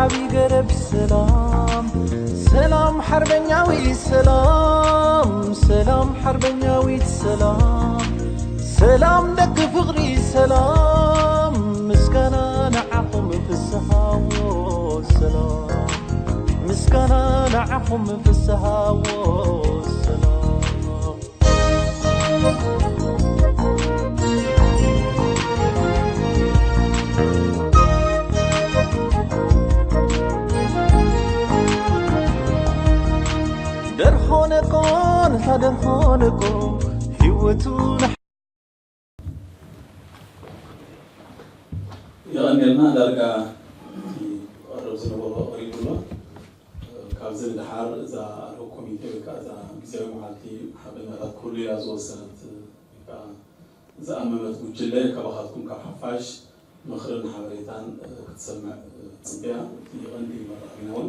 ዓቢ ገረብ ሰላም፣ ሰላም ሓርበኛዊ ሰላም፣ ሰላም ሓርበኛዊት ሰላም፣ ሰላም ደቂ ፍቕሪ ሰላም፣ ምስጋና ንዓኹም ፍስሃዎ ሰላም፣ ምስጋና ንዓኹም ፍስሃዎ ሰላም። ደርሆ ነቆ ነታ ደርሆ ነቆ ህይወቱ የቐንየልና። ዳርጋ እቲ ክቐርብ ዝነበሮ ቀሪቡ ኣሎ። ካብዚ ንደሓር እዛ ኣድሆክ ኮሚቴ ወይ ከዓ እዛ ግዜያዊ መዓልቲ ሓርበኛታት ክህሉ ኢላ ዝወሰነት ወይ ከዓ ዝኣመመት ጉጅለ ካባኻትኩም ካብ ሓፋሽ ምኽርን ሓበሬታን ክትሰምዕ ፅምብያ። እቲ ቀንዲ መራኸቢና እውን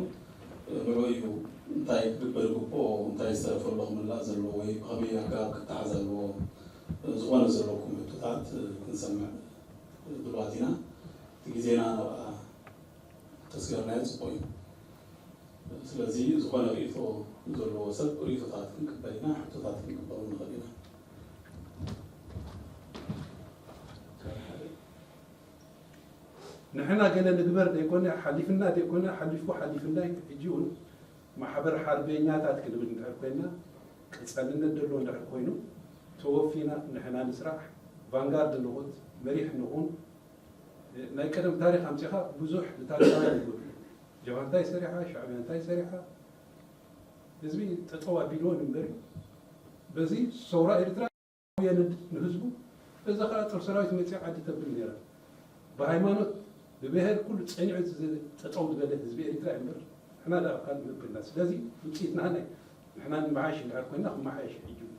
ንዑ እዩ። እንታይ ክግበር ይግብኦ፣ እንታይ ዝተረፈ ኣሎ ክምላእ ዘለዎ ወይ ብኸመይ ኣገባብ ክተሓዝ ኣለዎ፣ ዝኾነ ዘለኩም ሕቶታት ክንሰምዕ ድሉዋት ኢና። እቲ ግዜና ናብኣ ተስገርናዮ ፅቡቕ እዩ። ስለዚ ዝኾነ ርእይቶ ዘለዎ ሰብ ርእይቶታት ክንቅበል ኢና፣ ሕቶታት ክንቅበሉ ንኽእል ኢና። ንሕና ገለ ንግበር ዘይኮነ ሓሊፍና ዘይኮነ ሓሊፉ ሓሊፍና እዩ። ሕጂ እውን ማሕበር ሓርበኛታት ክንብል እንድሕር ኮይና ቀፃልነት ዘለዎ እንድሕር ኮይኑ ተወፊና ንሕና ንስራሕ፣ ቫንጋርድ ንኹን፣ መሪሕ ንኹን። ናይ ቀደም ታሪኽ ኣምፂኻ ብዙሕ ንታሪኻውያን ይጎድኡ። ጀብሃ እንታይ ሰሪሓ፣ ሻዕብያ እንታይ ሰሪሓ፣ ህዝቢ ጠጠው ኣቢልዎ ንበሪ በዚ ሰውራ ኤርትራ የንድድ ንህዝቡ። በዛ ከዓ ጦር ሰራዊት መፅያ ዓዲ ተብል ነይራ። ብሃይማኖት ብብሄር ኩሉ ፀኒዑ ጠጠው ዝበለ ህዝቢ ኤርትራ እዩ እምበር ንሕና ዳ ካብ ካልእ ንብልና። ስለዚ ውፅኢትና ናይ ንሕና ንመሓየሽ እንድሕር ኮይና ክመሓየሽ ሕጂ እዩ።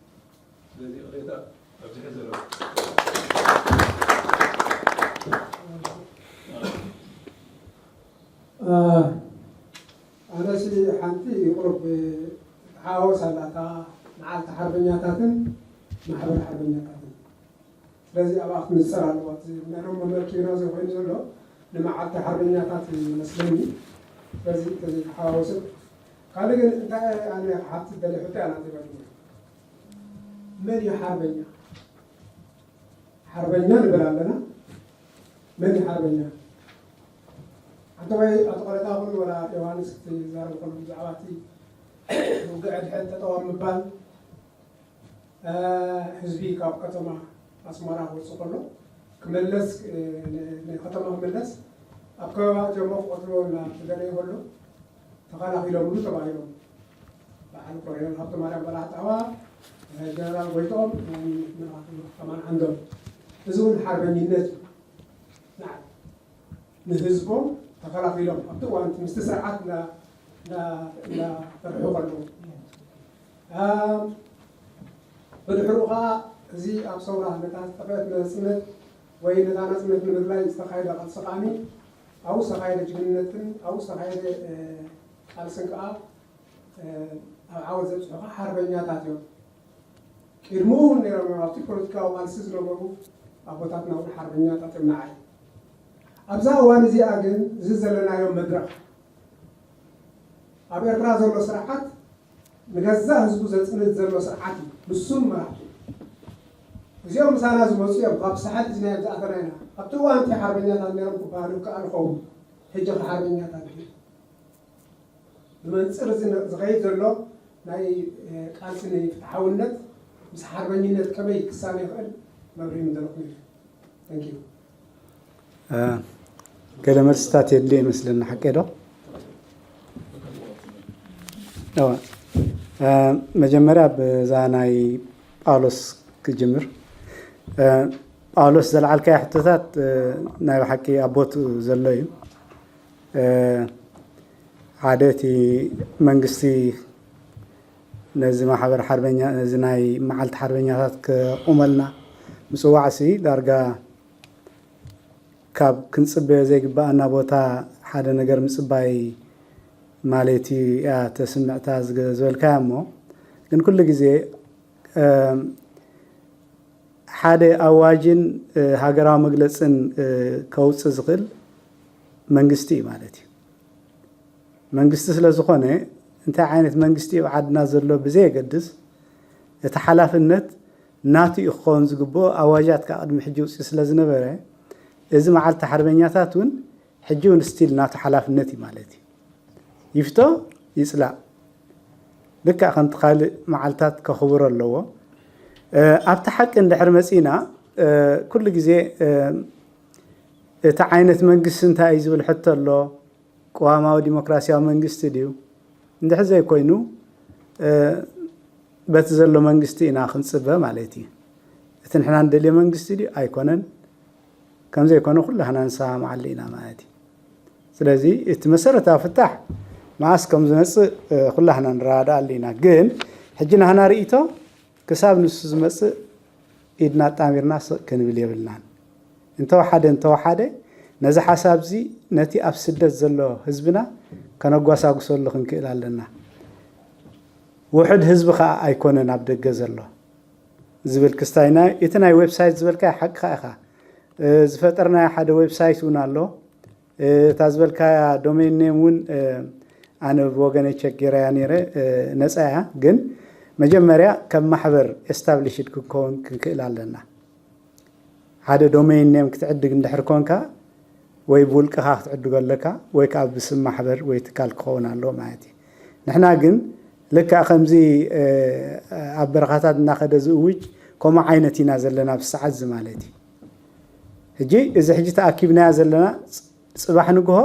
ስለዚ ቅሬታ ኣብዚሐ ዘለኹ። ኣነሲ ሓንቲ ቁሩብ ትሓዋወስ ኣላ እታ መዓልቲ ሓርበኛታትን ማሕበር ሓርበኛታትን። ስለዚ ኣብኣ ክትንፀር ኣለዋ። እቲ ናይ ሎሚ መመልክዒና እዚ ኮይኑ ዘሎ ንመዓልቲ ሓርበኛታት ይመስለኒ። ስለዚ ተዘይተሓዋወሰት ካልእ ግን እንታይ ኣነ ክሓትት ደልየ ሕቶ እያ ናተይ ባድመ። መን እዩ ሓርበኛ? ሓርበኛ ንብል ኣለና። መን እዩ ሓርበኛ? ኣንተ ወይ ኣቶ ቆለጣ ኩን ወላ ዮሃንስ ክትዛረብ ከሎ ብዛዕባ እቲ ውግዕ ድሕን ጠጠው ኣብ ምባል ህዝቢ ካብ ከተማ ኣስመራ ክወፅእ ከሎ ክመለስ ንከተማ ክመለስ ኣብ ከበባ እቲኦም ክቐትልዎ እናተደለየ ከሎ ተኸላኺሎምሉ ተባሂሎም። በዓል ኮሎኔል ሃብተማርያም በላሕ ጣዋ፣ ጀነራል ጎይትኦም፣ ናይ መራኽብ ከማን ዓንዶም። እዚ እውን ሓርበኝነት እዩ። ንዓይ ንህዝቦም ተኸላኺሎም ኣብቲ እዋን እቲ ምስቲ ስርዓት እናፈርሑ ከለዉ ብድሕሪኡ ከዓ እዚ ኣብ ሰውራ ነታ ዝጠፍአት ናፅነት ወይ ነታ ናፅነት ንምድላይ ዝተኻየደ ቃልሲ ከዓኒ ኣብኡ ዝተኻየደ ጅግንነትን ኣብኡ ዝተኻየደ ቃልስን ከዓ ኣብ ዓወት ዘብፅሑ ከዓ ሓርበኛታት እዮም። ቅድምኡ እውን ነይሮም እዮም ኣብቲ ፖለቲካዊ ቃልሲ ዝነበሩ ኣቦታትና እውን ሓርበኛታት እዮም ንዓይ። ኣብዛ እዋን እዚኣ ግን እዚ ዘለናዮ መድረኽ ኣብ ኤርትራ ዘሎ ስርዓት ንገዛእ ህዝቡ ዘፅንት ዘሎ ስርዓት እዩ። ንሱን መራሕቱ እዚኦም ምሳና ዝመፁ እዮም። ካብ ሳሕል እዚ ናይ ዝኣተና ኢና። ኣብቲ እዋን እቲ ሓርበኛታት ነይሮም ክበሃሉ ይከኣል ይኸውን። ሕጂ ከ ሓርበኛታት ድዩ? ብመንፅር እዚ ዝኸይድ ዘሎ ናይ ቃልሲ ንፍትሓውነት ምስ ሓርበኝነት ከመይ ክሳነ ይኽእል መብርሂ ምደለኹ ነይሩ። Thank you። ገለ መልስታት የድልዮ ይመስለኒ፣ ሓቀይ ዶ? መጀመርያ ብዛ ናይ ጳውሎስ ክጅምር። ጳውሎስ ዘልዓልካዮ ሕቶታት ናይ ብሓቂ ኣብ ቦትኡ ዘሎ እዩ። ሓደ እቲ መንግስቲ ነዚ ማሕበር ሓርበኛ ነዚ ናይ መዓልቲ ሓርበኛታት ከቑመልና ምፅዋዕሲ ዳርጋ ካብ ክንፅበዮ ዘይግበኣና ቦታ ሓደ ነገር ምፅባይ ማለት እዩ እያ ተስምዕታ ዝበልካያ። እሞ ግን ኩሉ ግዜ ሓደ ኣዋጅን ሃገራዊ መግለፅን ከውፅእ ዝኽእል መንግስቲ እዩ ማለት እዩ። መንግስቲ ስለ ዝኾነ እንታይ ዓይነት መንግስቲ ኣብ ዓድና ዘሎ ብዘየገድስ እቲ ሓላፍነት ናቱ እዩ ክኸውን ዝግብኦ። ኣዋጃት ካብ ቅድሚ ሕጂ ውፅእ ስለ ዝነበረ እዚ መዓልቲ ሓርበኛታት እውን ሕጂ እውን ስቲል ናቱ ሓላፍነት እዩ ማለት እዩ። ይፍቶ ይፅላእ ልክዕ ከምቲ ካልእ መዓልታት ከኽብሮ ኣለዎ። ኣብቲ ሓቂ እንድሕር መፂና ኩሉ ግዜ እቲ ዓይነት መንግስቲ እንታይ እዩ ዝብል ሕቶ ኣሎ። ቅዋማዊ ዲሞክራሲያዊ መንግስቲ ድዩ? እንድሕር ዘይኮይኑ በቲ ዘሎ መንግስቲ ኢና ክንፅበ ማለት እዩ። እቲ ንሕና ንደልዮ መንግስቲ ድዩ ኣይኮነን? ከምዘይኮነ ኩላህና ንሰማማዓሉ ኢና ማለት እዩ። ስለዚ እቲ መሰረታዊ ፍታሕ መዓስ ከም ዝመፅእ ኩላህና ንረዳዳኣሉ ኢና። ግን ሕጂ ናህና ርእይቶ ክሳብ ንሱ ዝመፅእ ኢድና ኣጣሚርና ስቕ ክንብል የብልናን። እንተወሓደ እንተወሓደ ነዚ ሓሳብ እዚ ነቲ ኣብ ስደት ዘሎ ህዝብና ከነጓሳጉሰሉ ክንክእል ኣለና። ውሑድ ህዝቢ ከዓ ኣይኮነን ኣብ ደገ ዘሎ ዝብል ክስታይ ናይ እቲ ናይ ዌብሳይት ዝበልካዮ ሓቅኻ ኢኻ። ዝፈጠርናዮ ሓደ ዌብሳይት እውን ኣሎ። እታ ዝበልካያ ዶሜን ኔም እውን ኣነ ብወገነይ ቸክ ገይረያ ነይረ፣ ነፃ እያ። ግን መጀመርያ ከም ማሕበር ኤስታብሊሽድ ክንከውን ክንክእል ኣለና። ሓደ ዶሜን ኔም ክትዕድግ እንድሕር ኮንካ ወይ ብውልቅኻ ክትዕድጎ ኣለካ ወይ ከዓ ብስም ማሕበር ወይ ትካል ክኸውን ኣለዎ ማለት እዩ። ንሕና ግን ልክዕ ከምዚ ኣብ በረኻታት እናኸደ ዝእውጅ ከምኡ ዓይነት ኢና ዘለና ብሰዓት እዚ ማለት እዩ። ሕጂ እዚ ሕጂ ተኣኪብናያ ዘለና ፅባሕ ንግሆ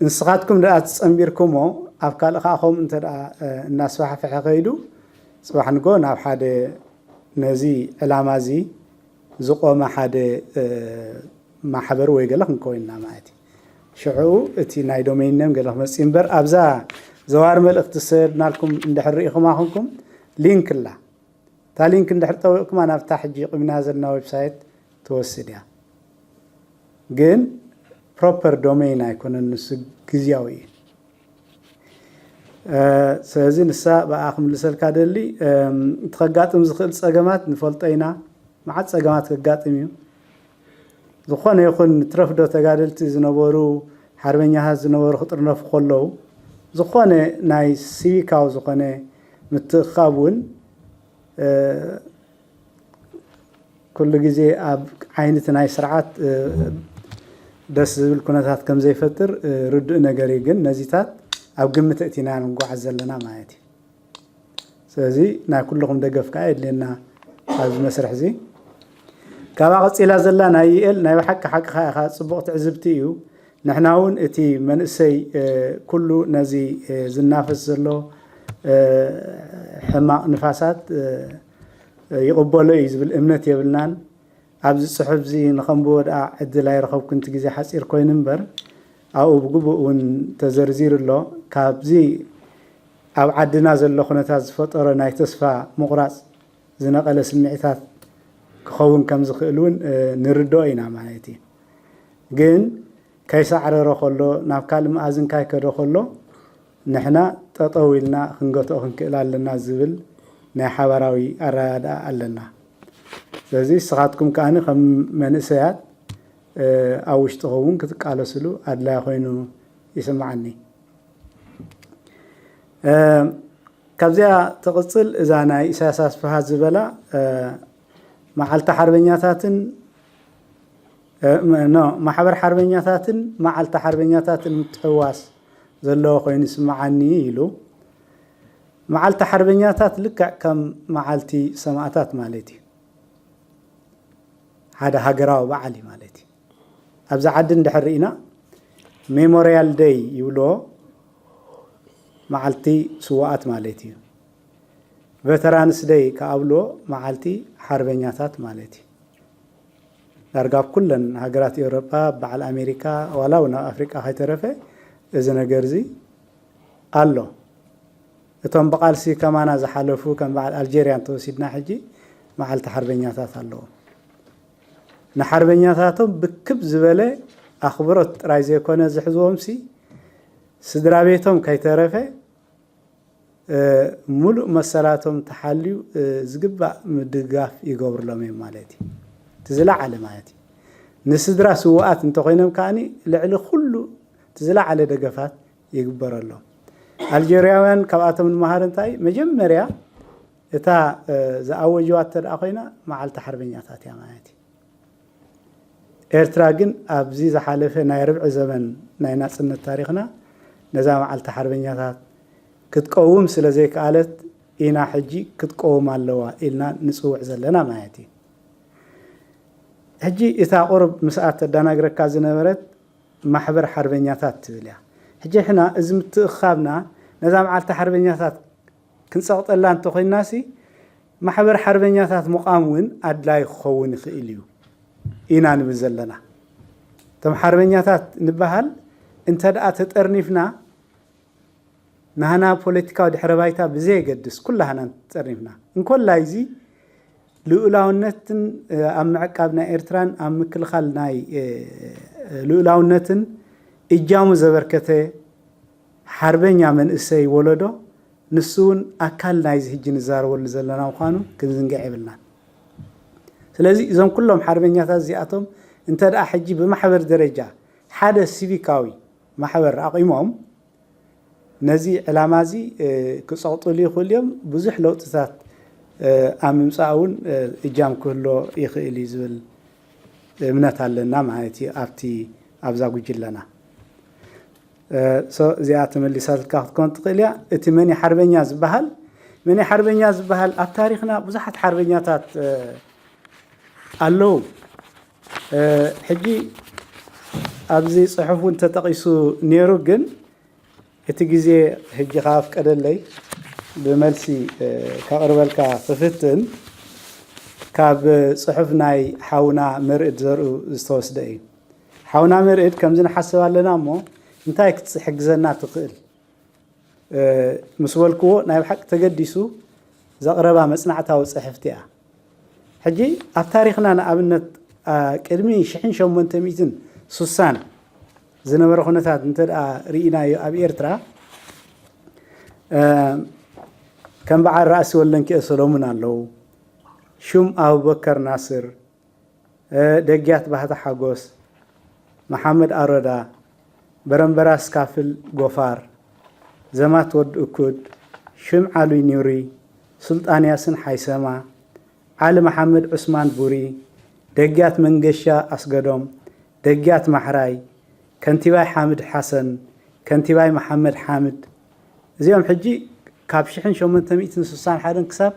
ንስኻትኩም ደኣ ትፀንቢርኩሞ ኣብ ካልእ ከዓ ከምኡ እንተ ደኣ እናስፋሕፍሐ ከይዱ ፅባሕ ንግሆ ናብ ሓደ ነዚ ዕላማ እዚ ዝቆመ ሓደ ማሕበር ወይ ገለ ክንከውን ኢና ማለት እዩ። ሽዑ እቲ ናይ ዶሜን ኔም ገለ ክመፅእ እምበር ኣብዛ ዘዋር መልእክቲ ዝሰደድናልኩም እንድሕር ርኢኹማ ኮንኩም ሊንክ ኣላ። እታ ሊንክ እንድሕር ጠዊቕኩማ ናብታ ሕጂ ቁምና ዘለና ዌብሳይት ትወስድ እያ። ግን ፕሮፐር ዶሜን ኣይኮነን፣ ንሱ ግዝያዊ እዩ። ስለዚ ንሳ ብኣ ክምልሰልካ ደሊ እቲ ከጋጥም ዝኽእል ፀገማት ንፈልጦ ኢና። መዓት ፀገማት ከጋጥም እዩ። ዝኾነ ይኹን ትረፍዶ ተጋደልቲ ዝነበሩ ሓርበኛታት ዝነበሩ ክጥርነፉ ከለዉ ዝኾነ ናይ ሲቪካዊ ዝኾነ ምትእኻብ እውን ኩሉ ግዜ ኣብ ዓይኒ እቲ ናይ ስርዓት ደስ ዝብል ኩነታት ከም ዘይፈጥር ርዱእ ነገር እዩ። ግን ነዚታት ኣብ ግምት እቲና ንጓዓዝ ዘለና ማለት እዩ። ስለዚ ናይ ኩልኹም ደገፍ ከዓ የድልየና ኣብዚ መስርሕ እዚ። ካብኣ ቀፂላ ዘላ ናይ ዩኤል ናይ ብሓቂ ሓቅኻ ኢኻ፣ ፅቡቕ ትዕዝብቲ እዩ። ንሕና እውን እቲ መንእሰይ ኩሉ ነዚ ዝናፈስ ዘሎ ሕማቕ ንፋሳት ይቕበሎ እዩ ዝብል እምነት የብልናን። ኣብዚ ፅሑፍ እዚ ንኸንብቦ ደኣ ዕድል ኣይረኸብኩን፣ እቲ ግዜ ሓፂር ኮይኑ እምበር ኣብኡ ብግቡእ እውን ተዘርዚሩ ኣሎ። ካብዚ ኣብ ዓድና ዘሎ ኩነታት ዝፈጠሮ ናይ ተስፋ ምቑራፅ ዝነቐለ ስምዒታት ክኸውን ከም ዝኽእል እውን ንርድኦ ኢና ማለት እዩ። ግን ከይሳዕረሮ ከሎ ናብ ካልእ መኣዝን ካይከዶ ከሎ ንሕና ጠጠው ኢልና ክንገትኦ ክንክእል ኣለና ዝብል ናይ ሓባራዊ ኣረዳድኣ ኣለና። ስለዚ ንስኻትኩም ከኣ ከም መንእሰያት ኣብ ውሽጥኹም ክትቃለስሉ ኣድላይ ኮይኑ ይስምዓኒ። ካብዚኣ ትቕፅል እዛ ናይ ኢሳያስ ኣስፍሃ ዝበላ መዓልቲ ሓርበኛታትን ኖ ማሕበር ሓርበኛታትን መዓልቲ ሓርበኛታትን ምትሕውዋስ ዘለዎ ኮይኑ ይስምዓኒ ኢሉ። መዓልቲ ሓርበኛታት ልክዕ ከም መዓልቲ ሰማእታት ማለት እዩ። ሓደ ሃገራዊ በዓል እዩ ማለት እዩ። ኣብዚ ዓዲ እንድሕር ርኢና ሜሞርያል ደይ ይብልዎ፣ መዓልቲ ስዋኣት ማለት እዩ። ቨተራንስ ደይ ከኣብልዎ መዓልቲ ሓርበኛታት ማለት እዩ። ዳርጋ ኣብ ኩለን ሃገራት ኤውሮጳ፣ በዓል ኣሜሪካ፣ ዋላ እውን ኣብ ኣፍሪቃ ከይተረፈ እዚ ነገር እዚ ኣሎ። እቶም ብቓልሲ ከማና ዝሓለፉ ከም በዓል ኣልጀርያ እንተወሲድና ሕጂ መዓልቲ ሓርበኛታት ኣለዎም። ንሓርበኛታቶም ብክብ ዝበለ ኣኽብሮት ጥራይ ዘይኮነ ዝሕዝዎም ሲ ስድራ ቤቶም ከይተረፈ ሙሉእ መሰላቶም ተሓልዩ ዝግባእ ምድጋፍ ይገብርሎም እዮም ማለት እዩ። እቲ ዝለዓለ ማለት እዩ። ንስድራ ስውኣት እንተኾይኖም ከዓኒ ልዕሊ ኩሉ እቲ ዝለዓለ ደገፋት ይግበረሎም። ኣልጀርያውያን ካብኣቶም ንመሃር እንታይ? መጀመርያ እታ ዝኣወጅዋ እተ ደኣ ኮይና መዓልቲ ሓርበኛታት እያ ማለት እዩ። ኤርትራ ግን ኣብዚ ዝሓለፈ ናይ ርብዒ ዘመን ናይ ናጽነት ታሪኽና ነዛ መዓልቲ ሓርበኛታት ክትቀውም ስለ ዘይከኣለት ኢና ሕጂ ክትቀውም ኣለዋ ኢልና ንጽውዕ ዘለና ማለት እዩ። ሕጂ እታ ቁሩብ ምስኣ ተዳናግረካ ዝነበረት ማሕበር ሓርበኛታት ትብል እያ። ሕጂ ሕና እዚ ምትእኻብና ነዛ መዓልቲ ሓርበኛታት ክንጸቕጠላ እንተኾይናሲ ማሕበር ሓርበኛታት ምቋም እውን ኣድላይ ክኸውን ይኽእል እዩ ኢና ንብል ዘለና። እቶም ሓርበኛታት ንበሃል እንተ ደኣ ተጠርኒፍና ናህና ፖለቲካዊ ድሕረ ባይታ ብዘየገድስ ኩላህና ተጠርኒፍና እንኮላይ እዚ ልኡላውነትን ኣብ ምዕቃብ ናይ ኤርትራን ኣብ ምክልኻል ናይ ልኡላውነትን እጃሙ ዘበርከተ ሓርበኛ መንእሰይ ወለዶ ንሱ እውን ኣካል ናይዚ ህጂ ንዛረበሉ ዘለና ምዃኑ ክንዝንግዕ የብልናን። ስለዚ እዞም ኩሎም ሓርበኛታት እዚኣቶም እንተ ደኣ ሕጂ ብማሕበር ደረጃ ሓደ ሲቪካዊ ማሕበር ኣቒሞም ነዚ ዕላማ እዚ ክጸቕጥሉ ይኽእሉ እዮም። ብዙሕ ለውጥታት ኣብ ምምጻእ እውን እጃም ክህሎ ይኽእል እዩ ዝብል እምነት ኣለና ማለት እዩ ኣብቲ ኣብዛ ጉጅለና። እዚኣ ተመሊሳትልካ ክትኮን ትኽእል እያ። እቲ መን ሓርበኛ ዝበሃል መን ሓርበኛ ዝበሃል ኣብ ታሪኽና ብዙሓት ሓርበኛታት ኣለዉ። ሕጂ ኣብዚ ፅሑፍ እውን ተጠቒሱ ነይሩ፣ ግን እቲ ግዜ ሕጂ ከዓ ፍቀደለይ ብመልሲ ከቕርበልካ ክፍትን ካብ ፅሑፍ ናይ ሓውና መርዕድ ዘርኡ ዝተወስደ እዩ። ሓውና መርዕድ ከምዚ ንሓስብ ኣለና እሞ እንታይ ክትሕግዘና ትኽእል? ምስ በልክዎ ናይ ብሓቂ ተገዲሱ ዘቕረባ መጽናዕታዊ ጽሕፍቲ እያ። ሕጂ ኣብ ታሪኽና ንኣብነት ቅድሚ ሽሕን ሸሞንተ ሚእትን ስሳን ዝነበረ ኩነታት እንተ ደኣ ርኢናዮ ኣብ ኤርትራ ከም በዓል ራእሲ ወልደንኪኤል ሰሎሙን ኣለዉ፣ ሹም ኣቡበከር ናስር፣ ደግያት ባህታ ሓጎስ፣ መሓመድ ኣሮዳ፣ በረምበራስ ካፍል ጎፋር፣ ዘማት ወዲ እኩድ፣ ሽም ዓሉይ ኑሪ፣ ሱልጣን ያስን ሓይሰማ፣ ዓሊ መሓመድ ዑስማን ቡሪ፣ ደግያት መንገሻ ኣስገዶም፣ ደግያት ማሕራይ፣ ከንቲባይ ሓምድ ሓሰን፣ ከንቲባይ መሓመድ ሓምድ፣ እዚኦም ሕጂ ካብ ሽሕን ሸሞንተ ሚእትን ስሳን ሓደን ክሳብ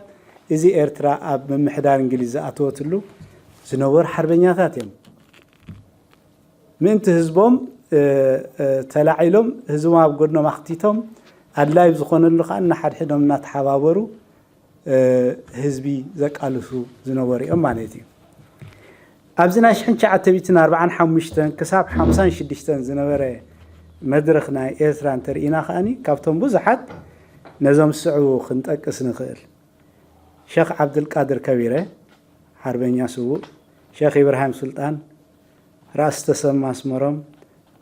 እዚ ኤርትራ ኣብ ምምሕዳር እንግሊዝ ዝኣተወትሉ ዝነበሩ ሓርበኛታት እዮም። ምእንቲ ህዝቦም ተላዒሎም ህዝቦም ኣብ ጎድኖም ኣኽቲቶም ኣድላይ ዝኾነሉ ከዓ እናሓድሕዶም እናተሓባበሩ ህዝቢ ዘቃልሱ ዝነበሩ እዮም ማለት እዩ። ኣብዚ ናይ ሽሕን ትሽዓተ ሚእትን ኣርባዓን ሓሙሽተን ክሳብ ሓምሳን ሽዱሽተን ዝነበረ መድረኽ ናይ ኤርትራ እንተርኢና ከኣኒ ካብቶም ብዙሓት ነዞም ዝስዕቡ ክንጠቅስ ንኽእል። ሸኽ ዓብድልቃድር ከቢረ ሓርበኛ ስዉእ፣ ሸኽ ኢብራሂም ሱልጣን፣ ራእሲ ተሰማ ኣስመሮም፣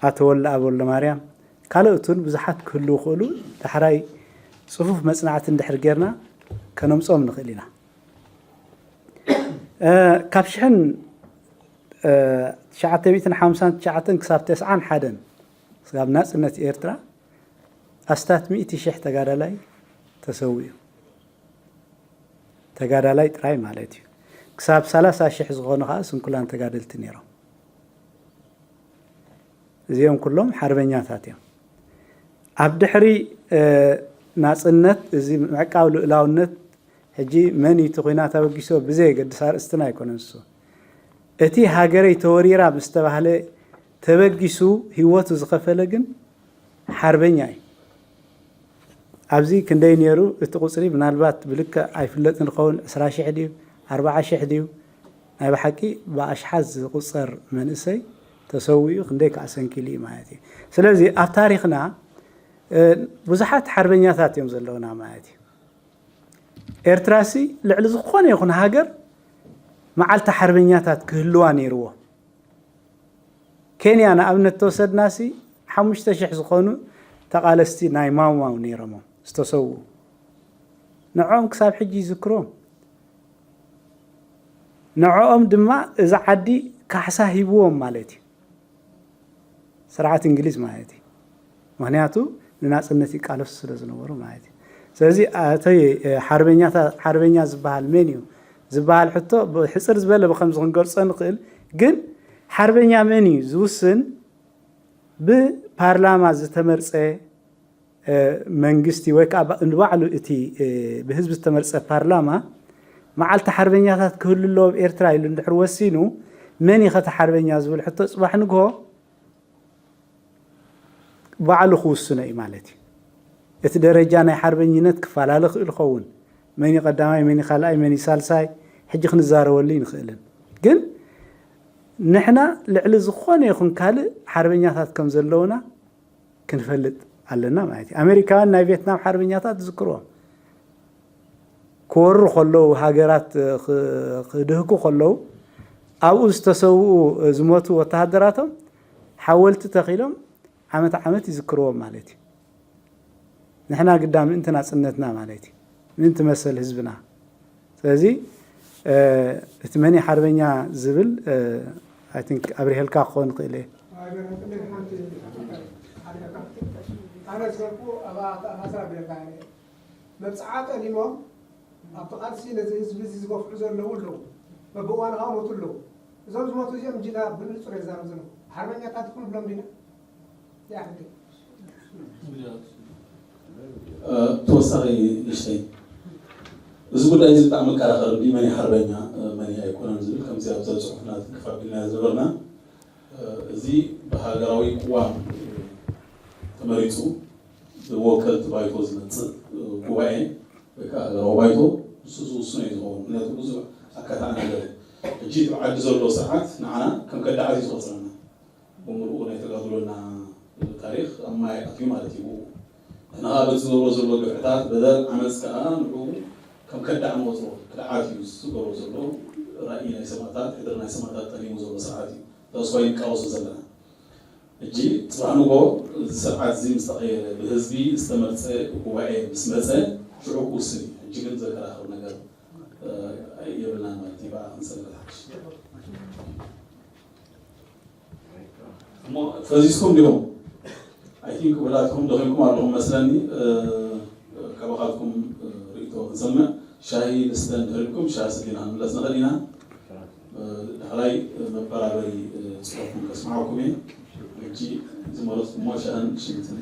ኣቶ ወልደኣብ ወልደማርያም፣ ካልኦትን ብዙሓት ክህልዉ ይኽእሉ። ዳሕራይ ጽፉፍ መጽናዕቲ እንድሕር ጌርና ከነምጽኦም ንኽእል ኢና። ካብ ሽሕን ትሽዓተ ሚእትን ሓምሳን ትሽዓተን ክሳብ ተስዓን ሓደን ክሳብ ናጽነት ኤርትራ ኣስታት ሚእቲ ሽሕ ተጋዳላይ ተሰዊኡ። ተጋዳላይ ጥራይ ማለት እዩ። ክሳብ ሰላሳ ሽሕ ዝኾኑ ከዓ ስንኩላን ተጋደልቲ ነይሮም። እዚኦም ኩሎም ሓርበኛታት እዮም። ኣብ ድሕሪ ናጽነት እዚ ምዕቃብ ልኡላውነት ሕጂ መን እዩ እቲ ኲናት ኣበጊሶ ብዘየገድስ ኣርእስትና ኣይኮነን እሱ። እቲ ሃገረይ ተወሪራ ምስ ተባህለ ተበጊሱ ህይወቱ ዝኸፈለ ግን ሓርበኛ እዩ። ኣብዚ ክንደይ ነይሩ እቲ ቁጽሪ ምናልባት ብልክዕ ኣይፍለጥን ዝኸውን ዕስራ ሽሕ ድዩ ኣርብዓ ሽሕ ድዩ ናይ ብሓቂ ብኣሽሓት ዝቁጸር መንእሰይ ተሰዊኡ ክንደይ ከዓ ሰንኪሉ እዩ ማለት እዩ። ስለዚ ኣብ ታሪኽና ብዙሓት ሓርበኛታት እዮም ዘለውና ማለት እዩ። ኤርትራሲ ልዕሊ ዝኾነ ይኹን ሃገር መዓልቲ ሓርበኛታት ክህልዋ ነይርዎ። ኬንያ ንኣብነት ተወሰድናሲ ሓሙሽተ ሽሕ ዝኾኑ ተቓለስቲ ናይ ማውማው ነይሮም ዝተሰውኡ። ንዕኦም ክሳብ ሕጂ ይዝክሮም። ንዕኦም ድማ እዚ ዓዲ ካሕሳ ሂብዎም ማለት እዩ። ስርዓት እንግሊዝ ማለት እዩ። ምክንያቱ ንናፅነት ይቃለሱ ስለ ዝነበሩ ማለት እዩ። ስለዚ እቲ ሓርበኛታ ሓርበኛ ዝበሃል መን እዩ ዝበሃል ሕቶ ብሕፅር ዝበለ ብከምዚ ክንገልፆ ንኽእል። ግን ሓርበኛ መን እዩ ዝውስን ብፓርላማ ዝተመርፀ መንግስቲ ወይ ከዓ ንባዕሉ እቲ ብህዝቢ ዝተመርፀ ፓርላማ መዓልቲ ሓርበኛታት ክህሉ ኣለዎ ኣብ ኤርትራ ኢሉ እንድሕር ወሲኑ፣ መን ኢኸ እቲ ሓርበኛ ዝብል ሕቶ ፅባሕ ንግሆ ባዕሉ ክውስኖ እዩ ማለት እዩ። እቲ ደረጃ ናይ ሓርበኝነት ክፈላለ ክእል ይኸውን። መን እዩ ቀዳማይ፣ መን እዩ ካልኣይ፣ መን እዩ ሳልሳይ፣ ሕጂ ክንዛረበሉ ይንኽእልን። ግን ንሕና ልዕሊ ዝኾነ ይኹን ካልእ ሓርበኛታት ከም ዘለውና ክንፈልጥ ኣለና ማለት እዩ። ኣሜሪካውያን ናይ ቬትናም ሓርበኛታት ዝዝክርዎም ክወሩ ከለዉ፣ ሃገራት ክድህኩ ከለዉ፣ ኣብኡ ዝተሰውኡ ዝሞቱ ወተሃደራቶም ሓወልቲ ተኺሎም ዓመት ዓመት ይዝክርዎም ማለት እዩ። ንሕና ግዳ ምእንቲ ናፅነትና ማለት እዩ፣ ምእንቲ መሰል ህዝብና። ስለዚ እቲ መን ሓርበኛ ዝብል I think ኣብሪሀልካ ክኾን ይኽእል እየ። ኣነ ዝበልኩ ኣብ ኣታ ሃሳብ ጌርካ መብፅዓ ጠሊሞም ኣብቲ ቃልሲ ነዚ ህዝቢ እዚ ዝገፍዑ ዘለዉ ኣለዉ። በብእዋኑ ከዓ ሞቱ ኣለዉ። እዞም ዝሞቱ እዚኦም እንጂና ብንፁር የዛረብ ዘለኹ ሓርበኛታት ይኹን ብሎም ዲና? ተወሳኺ ንእሽተይ፣ እዚ ጉዳይ እዚ ብጣዕሚ መከራኸሪ እንዲ መን ሓርበኛ መን ኣይኮነን ዝብል ከምዚ ኣብ ዘፅሑፍና ትንክፍ ኣቢልናዮ ዝነበርና፣ እዚ ብሃገራዊ ቅዋም ተመሪፁ ብወከልቲ ባይቶ ዝመፅእ ጉባኤ ወይ ከዓ ሃገራዊ ባይቶ ንሱ ዝውስኖ እዩ ዝኸውን። ምክንያቱ ብዙሕ ኣካታዒ ነገር እዩ። ሕጂ እቲ ዓዲ ዘሎ ስርዓት ንዓና ከም ከዳዓት እዩ ዝቆፅረና። ብምሉኡ ናይ ተጋድሎና ታሪኽ ኣብ ማይ ኣትዩ ማለት እዩ። ንሕና ከዓ በቲ ዝገብሮ ዘሎ ግፍዕታት፣ በደል፣ ዓመፅ ከዓ ንዑ ከም ከዳዕ ንቆፅሮ። ክድዓት እዩ ዝገብሮ ዘሎ። ራእይ ናይ ሰማእታት፣ ሕድሪ ናይ ሰማእታት ጠሊሙ ዘሎ ስርዓት እዩ። ተስፋ ይቃወሶ ዘለና። ሕጂ ፅባሕ ንጎ እዚ ስርዓት እዚ ምስ ተቐየረ፣ ብህዝቢ ዝተመርፀ ጉባኤ ምስ መፀ፣ ሽዑ ክውስን እዩ። ሕጂ ግን ዘከራኽር ነገር የብልናን ማለት እዩ። ብኣ ክንሰንበት ሓሽ እሞ ፈዚዝኩም ዲኹም? I think ኩላትኩም ደኺምኩም ኣለኹም መስለኒ። ካባኻትኩም ርእይቶ ክንሰምዕ፣ ሻሂ ንስተ እንድሕር ኢልኩም ሻሂ ሰቲና ክንምለስ ንኽእል ኢና። ዳሕራይ መበራበሪ ፅሑፍኩም ከስምዓኩም እየ። ሕጂ ዝመረፅኩሞ ሻህን ሽንትን።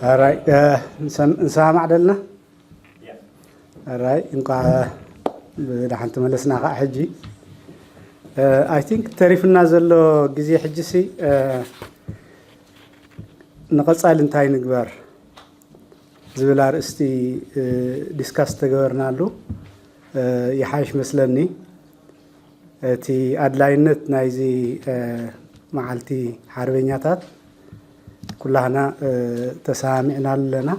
ኣራይ ንሰማዕ ደልና። ኣራይ እንኳዕ ብደሓን ተመለስና ከዓ ሕጂ። I think ተሪፍና ዘሎ ግዜ ሕጂ ሲ ንቐፃሊ እንታይ ንግበር ዝብል ኣርእስቲ ዲስካስ ተገበርናሉ ይሓይሽ መስለኒ። እቲ ኣድላይነት ናይዚ መዓልቲ ሓርበኛታት ኩላህና ተሰማሚዕናሉ ኣለና።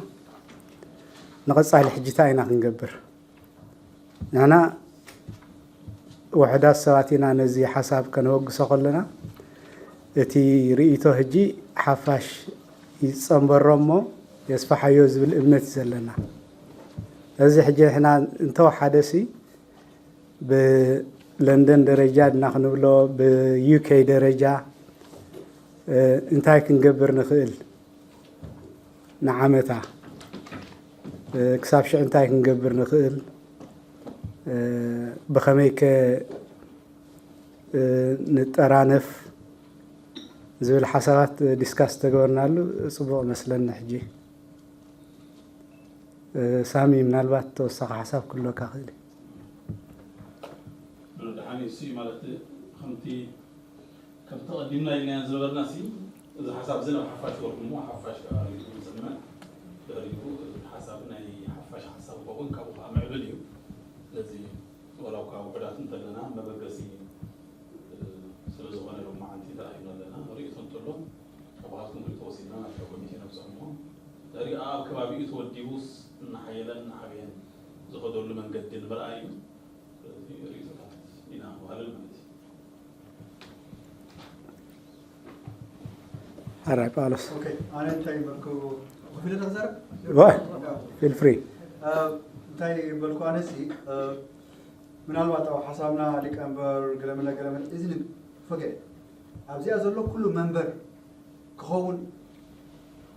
ንቐፃሊ ሕጂ እንታይ ኢና ክንገብር? ንሕና ውሑዳት ሰባት ኢና ነዚ ሓሳብ ከነወግሶ ከለና፣ እቲ ርእይቶ ሕጂ ሓፋሽ ይፀንበሮ እሞ የስፍሓዮ ዝብል እምነት እዩ ዘለና። ስለዚ ሕጂ ንሕና እንተወሓደሲ ብለንደን ደረጃ ድና ክንብሎ፣ ብዩኬ ደረጃ እንታይ ክንገብር ንኽእል፣ ንዓመታ ክሳብ ሽዑ እንታይ ክንገብር ንኽእል፣ ብኸመይከ ንጠራነፍ ዝብል ሓሳባት ዲስካስ ተገበርናሉ። ፅቡቕ መስለኒ። ሕጂ ሳሚ ምናልባት ተወሳኺ ሓሳብ ክህልወካ ክእል። ደሓን እሱ ማለት ከምቲ ከምቲ ቀዲምና ኢልናዮ ዝነበርና ሲ እዚ ሓሳብ እዚ ናብ ሓፋሽ ወርዱ እሞ ሓፋሽ ከዓ ሪኢቶ ንሰምዕ። ድሕሪኡ እዚ ሓሳብ ናይ ሓፋሽ ሓሳብ ከውን ካብኡ ከዓ ምዕብል እዩ። ስለዚ ወላ እኳ ውሑዳት እንተለና መበገሲ ስለ ዝኾነ ሎማዓንቲ ተራኺብና ኣለና። ሪኢቶ እንተሎ ካብኣቶም ሪኢቶ ወሲድና ናብታ ኮሚቴ ነብፅሖ እሞ ድሕሪኡ ኣብ ከባቢኡ ተወዲቡስ እናሓየለን እናዓበየን ዝኸደሉ መንገዲ ንምርኣይ እዩ። ስለዚ ሪኢቶታት ኢና ንባህልል ማለት እዩ። ኣራይ ጳውሎስ ኣነ እንታይ ይበልኩ ክፍለ ተዛረብ ፊል ፍሪ እንታይ ይበልኩ ኣነሲ ምናልባት ኣብ ሓሳብና ሊቀመንበር ገለመለ ገለመለ እዚ ፈገ ኣብዚኣ ዘሎ ኩሉ መንበር ክኸውን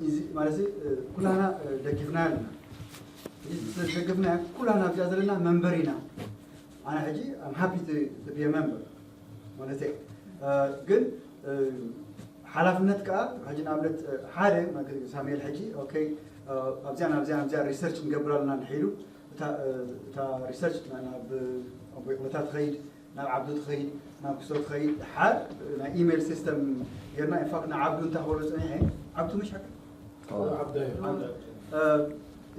እዚ ማለት ኩላና ደጊፍና ኣለና። ስለዝደገፍና ኩላና ኣብዚኣ ዘለና መንበር ኢና። ኣነ ሕጂ I'm happy to be a member ማለት ግን ሓላፍነት ከዓ ሕጂ ንኣብነት ሓደ ሳሙኤል ሕጂ okay ኣብዚኣ ናብዚኣ ናብዚኣ research ንገብር ኣለና ንሒሉ እታ research ናብ ኣቦ ይቕለታ ትኸይድ ናብ ዓብዱ ትኸይድ ናብ ክሶ ትኸይድ ሓር ናይ email system ጌርና in fact ንዓብዱ እንታይ ክበሎ ፅኒሐ ዓብዱ ምሽ ሓቂ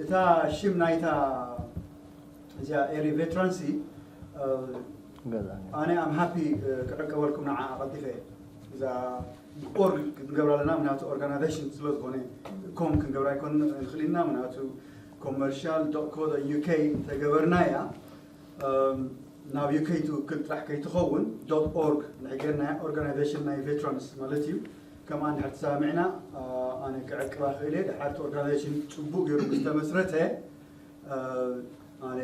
እታ ሽም ናይታ እዚኣ area veterancy ኣነ I'm happy ክዕቀበልኩም ንዓ ኣቐልጢፈ እዛ org ክንገብራ ኣለና ምክንያቱ organization ስለ ዝኾነ com ክንገብራ ኣይኮን ንኽእል ኢና ምክንያቱ commercial co uk እንተገበርናያ ናብ uk ትውክል ጥራሕ ከይትኸውን dot org ንሕገርናያ organization ናይ veterans ማለት እዩ። ከምኣ እንድሕር ተሰማሚዕና ኣነ ክዕቅባ ክእል እየ። ድሓር እቲ organization ፅቡቅ ገይሩ ምስ ተመስረተ ኣነ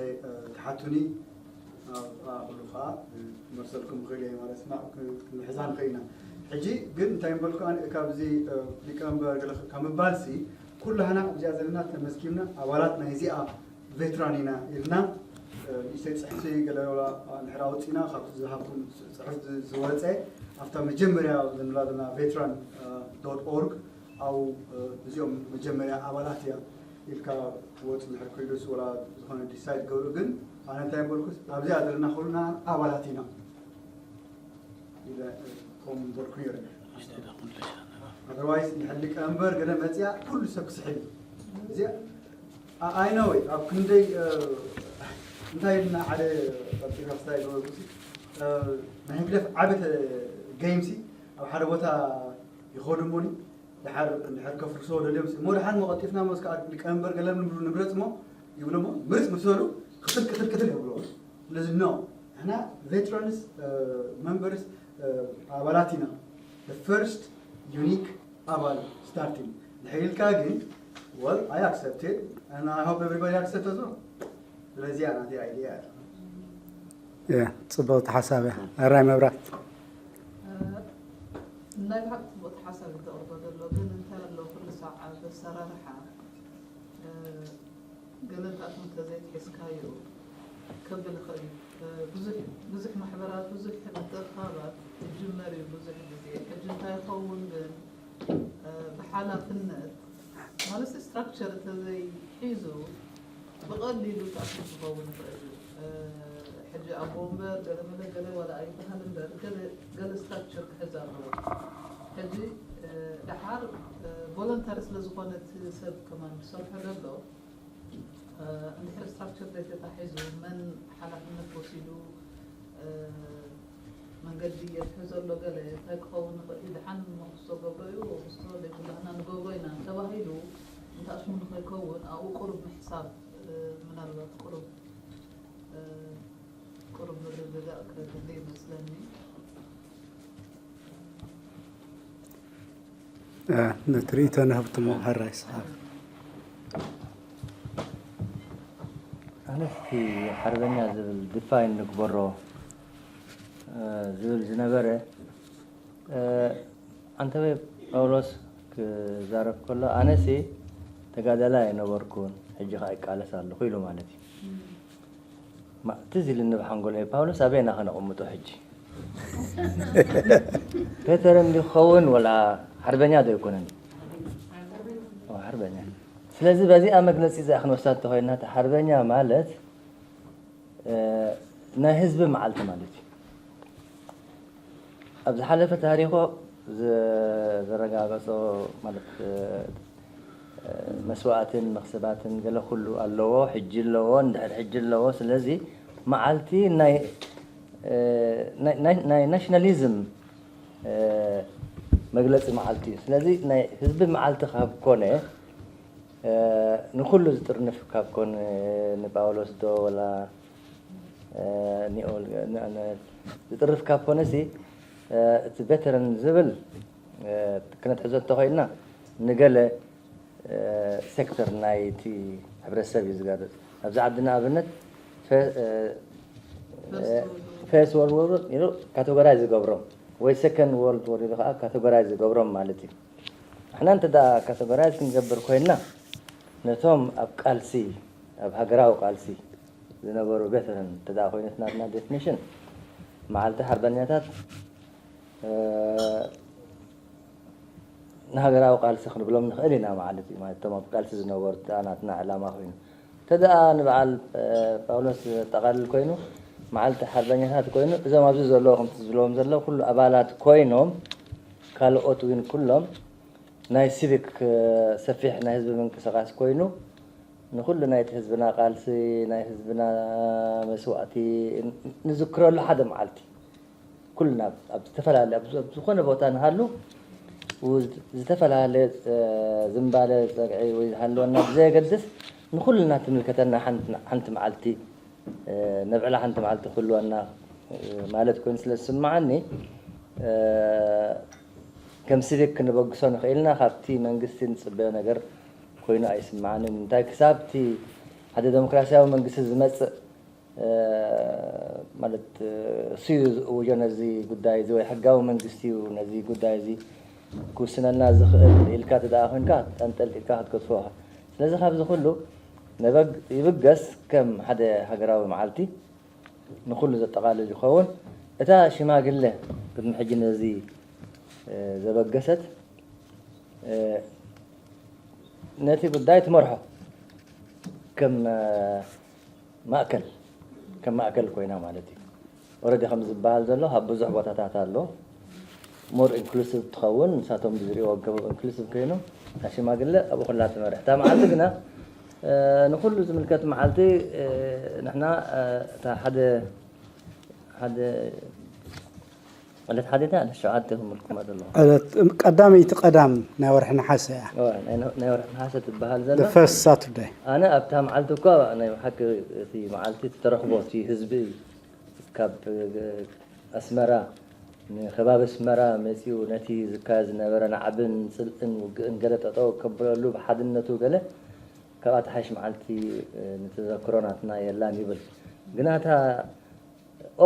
ትሓቱኒ ኩሉ ከዓ ክመልሰልኩም ክእል እየ ማለት ና ክንሕዛ ንኽእል ኢና። ሕጂ ግን እንታይ ምበልኩ ካብዚ ሊቀመንበር ካብ ምባልሲ ኩላህና እዚኣ ዘለና ተመስኪምና ኣባላት ናይ እዚኣ ቬትራን ኢና ኢልና ንእሽተይ ፅሕፍቲ ገለ እንድሕር ኣውፂና ካብቲ ዝሃብኩም ፅሕፍቲ ዝወፀ ኣብታ መጀመርያ ዝንብላ ዘለና ቬትራን ዶት ኦርግ ኣብኡ እዚኦም መጀመርያ ኣባላት እያ ኢልካ ክወፅ እንድሕር ክኢሉስ ወላ ዝኾነ ዲሳይድ ገብሩ ግን ኣነ እንታይ በልኩስ ኣብዚኣ ዘለና ኩልና ኣባላት ኢና ኢለ ከምኡ በልኩ ነይረ። Otherwise ንሕልቀ እምበር ገለ መፅያ ኩሉ ሰብ ክስሕል እዩ። እዚኣ I know it ኣብ ክንደይ እንታይ ኢልና ሓደ ጣብቂካ ስታይ ገበርኩ ናይ ህግደፍ ዓበተ game ሲ ኣብ ሓደ ቦታ ይኸዱ እሞኒ ድሓር እንድሕር ከፍርሶ ደልዮም እሞ ድሓር መቐጢፍና ሞ እስከ ሊቀመንበር ገለ ንብሉ ንምረፅ ሞ ይብሎ ሞ ምርፅ ምስ በሉ ቅትል ቅትል ቅትል ይብሎ ስለዚ no ንሕና veterans members ኣባላት ኢና first unique ኣባል starting ድሕር ኢልካ ግን well I accept it and I hope everybody accept as well ስለዚ ናተይ idea ፅብቕቲ ሓሳብ እያ ኣራይ መብራት ናይ ብሓቂ ፅቡቕቲ ሓሳብ እዩ ተቕርቦ ዘሎ ግን እንታይ ኣሎ ኩሉ ሳዕ ኣብ ኣሰራርሓ ገለ ንኣሽሙ እንተዘይትሒዝካዮ ከብል ይኽእል እዩ። ብዙሕ ብዙሕ ማሕበራት ብዙሕ ምትእኽኻባት ይጅመር እዩ ብዙሕ ግዜ። ሕጂ እንታይ ይኸውን ግን ብሓላፍነት ማለት ስትራክቸር እንተዘይሒዙ ብቐሊሉ ተኣኪቡ ክኸውን ይኽእል እዩ። ሕጂ ኣቦ እምበር ገለ መለ ገለ ዋላ ኣይበሃል እምበር ገለ ገለ ስትራክቸር ክሕዝ ኣለዎ። ሕጂ ደሓር ቮለንተሪ ስለ ዝኾነ እቲ ሰብ ከማን ዝሰርሖ ዘሎ እንድሕር ስትራክቸር ዘይተታሒዙ መን ሓላፍነት ወሲዱ መንገዲ የትሕዞ ኣሎ ገለ እንታይ ክኸውን ይኽእል እዩ ድሓን መክስቶ ገብሮ እዩ ወክስቶ ዘይብላህና ንገብሮ ኢና ተባሂሉ እንተኣሽሙ ንኸይከውን ኣብኡ ቁሩብ ምሕሳብ ምናልባት ቁሩብ ቁሩብ ምርግጋእ ከድሊ ይመስለኒ። ነቲ ርእይቶ ንህብትሞ ሕራይ ሰሓብ ኣነስቲ ሓርበኛ ዝብል ድፋይን ንግበሮ ዝብል ዝነበረ ኣንተበ ጳውሎስ ክዛረብ ከሎ ኣነሲ ተጋዳላይ ኣይነበርኩን ሕጂ ከዓ ይቃለስ ኣለኹ ኢሉ ማለት እዩ ትዝ ኢልኒ ብሓንጎለይ ፓውሎስ ኣበየና ከነቕምጦ ሕጂ ፔተር እንዲ ክኸውን ወላ ሓርበኛ ዶ ኣይኮነን ሓርበኛ ስለዚ በዚኣ መግለፂ እዚኣ ክንወስዳ እንተኮይና እቲ ሓርበኛ ማለት ናይ ህዝቢ መዓልቲ ማለት እዩ ኣብ ዝሓለፈ ታሪኮ ዘረጋገፆ ማለት መስዋእትን መኽሰባትን ገለ ኩሉ ኣለዎ ሕጂ ኣለዎ እንድሕር ሕጂ ኣለዎ ስለዚ መዓልቲ ናይ ናይ ናሽናሊዝም መግለፂ መዓልቲ እዩ ስለዚ ናይ ህዝቢ መዓልቲ ካብ ኮነ ንኩሉ ዝጥርንፍ ካብ ኮነ ንጳውሎስ ዶ ወላ ኒኦል ዝጥርፍ ካብ ኮነሲ እቲ ቬተረን ዝብል ክነትሕዞ እንተኮይንና ንገለ ሴክተር ናይቲ ሕብረተሰብ እዩ ዝገልፅ ኣብዚ ዓዲ ንኣብነት ፈስ ወርወር ኢሉ ካተጎራይ ዝገብሮም ወይ second world war ኢሉ ከዓ categorize ዝገብሮም ማለት እዩ። ንሕና እንተ ደኣ categorize ክንገብር ኮይንና፣ ነቶም ኣብ ቃልሲ፣ ኣብ ሃገራዊ ቃልሲ ዝነበሩ veteran እንተ ደኣ ኮይኑ እቲ ናትና definition፣ መዓልቲ ሓርበኛታት፣ እ፣ ንሃገራዊ ቃልሲ ክንብሎም ንኽእል ኢና ማለት እዩ። ማለት እቶም ኣብ ቃልሲ ዝነበሩ፣ እቲ ናትና ዕላማ ኮይኑ፣ እንተ ደኣ ንበዓል፣ እ፣ ጳውሎስ ዘጠቓልል ኮይኑ፣ መዓልቲ ሓርበኛታት ኮይኑ፣ እዞም ኣብዚ ዘለዉ ከምቲ ዝብለዎም ዘለዉ ኩሉ ኣባላት ኮይኖም፣ ካልኦት እውን ኩሎም ናይ ሲቪክ፣ እ፣ ሰፊሕ ናይ ህዝቢ ምንቅስቓስ ኮይኑ፣ ንኹሉ ናይቲ ህዝብና ቃልሲ፣ ናይ ህዝብና መስዋእቲ ንዝክረሉ ሓደ መዓልቲ፣ ኩልና ኣብ ዝተፈላለየ፣ ኣብ፣ ኣብ ዝኾነ ቦታ ንሃሉ፣ ው-፣ ዝተፈላለየ፣ እ፣ ዝንባለ፣ ጸግዒ ወይ ዝሃለወና ብዘየገድስ፣ ንኹልና ትምልከተና ሓንቲ፣ ሓንቲ መዓልቲ፣ እ፣ ነብዕላ ሓንቲ መዓልቲ ክህልወና፣ እ፣ ማለት ኮይኑ ስለ ዝስምዓኒ፣ እ፣ ከም ሲቪክ ክንበግሶ ንኽእል ኢና። ካብቲ መንግስቲ ንጽበዮ ነገር ኮይኑ ኣይስምዓንን። እንታይ ክሳብ እቲ ሓደ ዴሞክራሲያዊ መንግስቲ ዝመጽእ፣ እ፣ ማለት፣ እ፣ እሱ እዩ ዝእውጆ ነዚ ጉዳይ እዚ፣ ወይ ሕጋዊ መንግስቲ እዩ ነዚ ጉዳይ እዚ ክውስነልና ዝኽእል ኢልካ እንተ ደኣ ኮይንካ፣ ጠንጠልጢልካ ክትገድፎ ኢኻ። ስለዚ ካብዚ ኩሉ ነበግ-፣ ይብገስ ከም ሓደ ሃገራዊ መዓልቲ ንኹሉ ዘጠቓልል ይኸውን። እታ ሽማግለ ቅድሚ ሕጂ ነዚ፣ እ፣ ዘበገሰት፣ እ፣ ነቲ ጉዳይ ትመርሖ ከም፣ እ፣ ማእከል፣ ከም ማእከል ኮይና ማለት እዩ። Already ከም ዝበሃል ዘሎ ኣብ ብዙሕ ቦታታት ኣሎ። More inclusive ትኸውን፣ ንሳቶም ብዝርእይዎ ኣገባብ inclusive ኮይኑ፣ እታ ሽማግለ ኣብኡ ኩላ ትመርሕ። እታ መዓልቲ ግና፣ እ፣ ንኹሉ ዝምልከት መዓልቲ፣ እ፣ ንሕና፣ እ፣ እታ ሓደ፣ ሓደ ዕለት ሓደታ ዕለት ሸውዓተ ክምልኩማ ዘለኹ። ዕለት ቀዳመይቲ ቀዳም ናይ ወርሒ ነሓሰ እያ። ኦ፣ ናይ፣ ናይ ወርሒ ነሓሰ ትበሃል ዘላ። The first Saturday። ኣነ ኣብታ መዓልቲ እኳ ናይ ብሓቂ እቲ መዓልቲ እቲ ተረኽቦ እቲ ህዝቢ ካብ፣ እ፣ ኣስመራ ንከባቢ ኣስመራ መጺኡ ነቲ ዝካየድ ዝነበረ ናዕብን ጽልእን ውግእን ገለ ጠጠው ከብለሉ ብሓድነቱ ገለ ካብኣ ትሓይሽ መዓልቲ፣ እ፣ ንተዘክሮ ናትና የላን ይብል። ግና እታ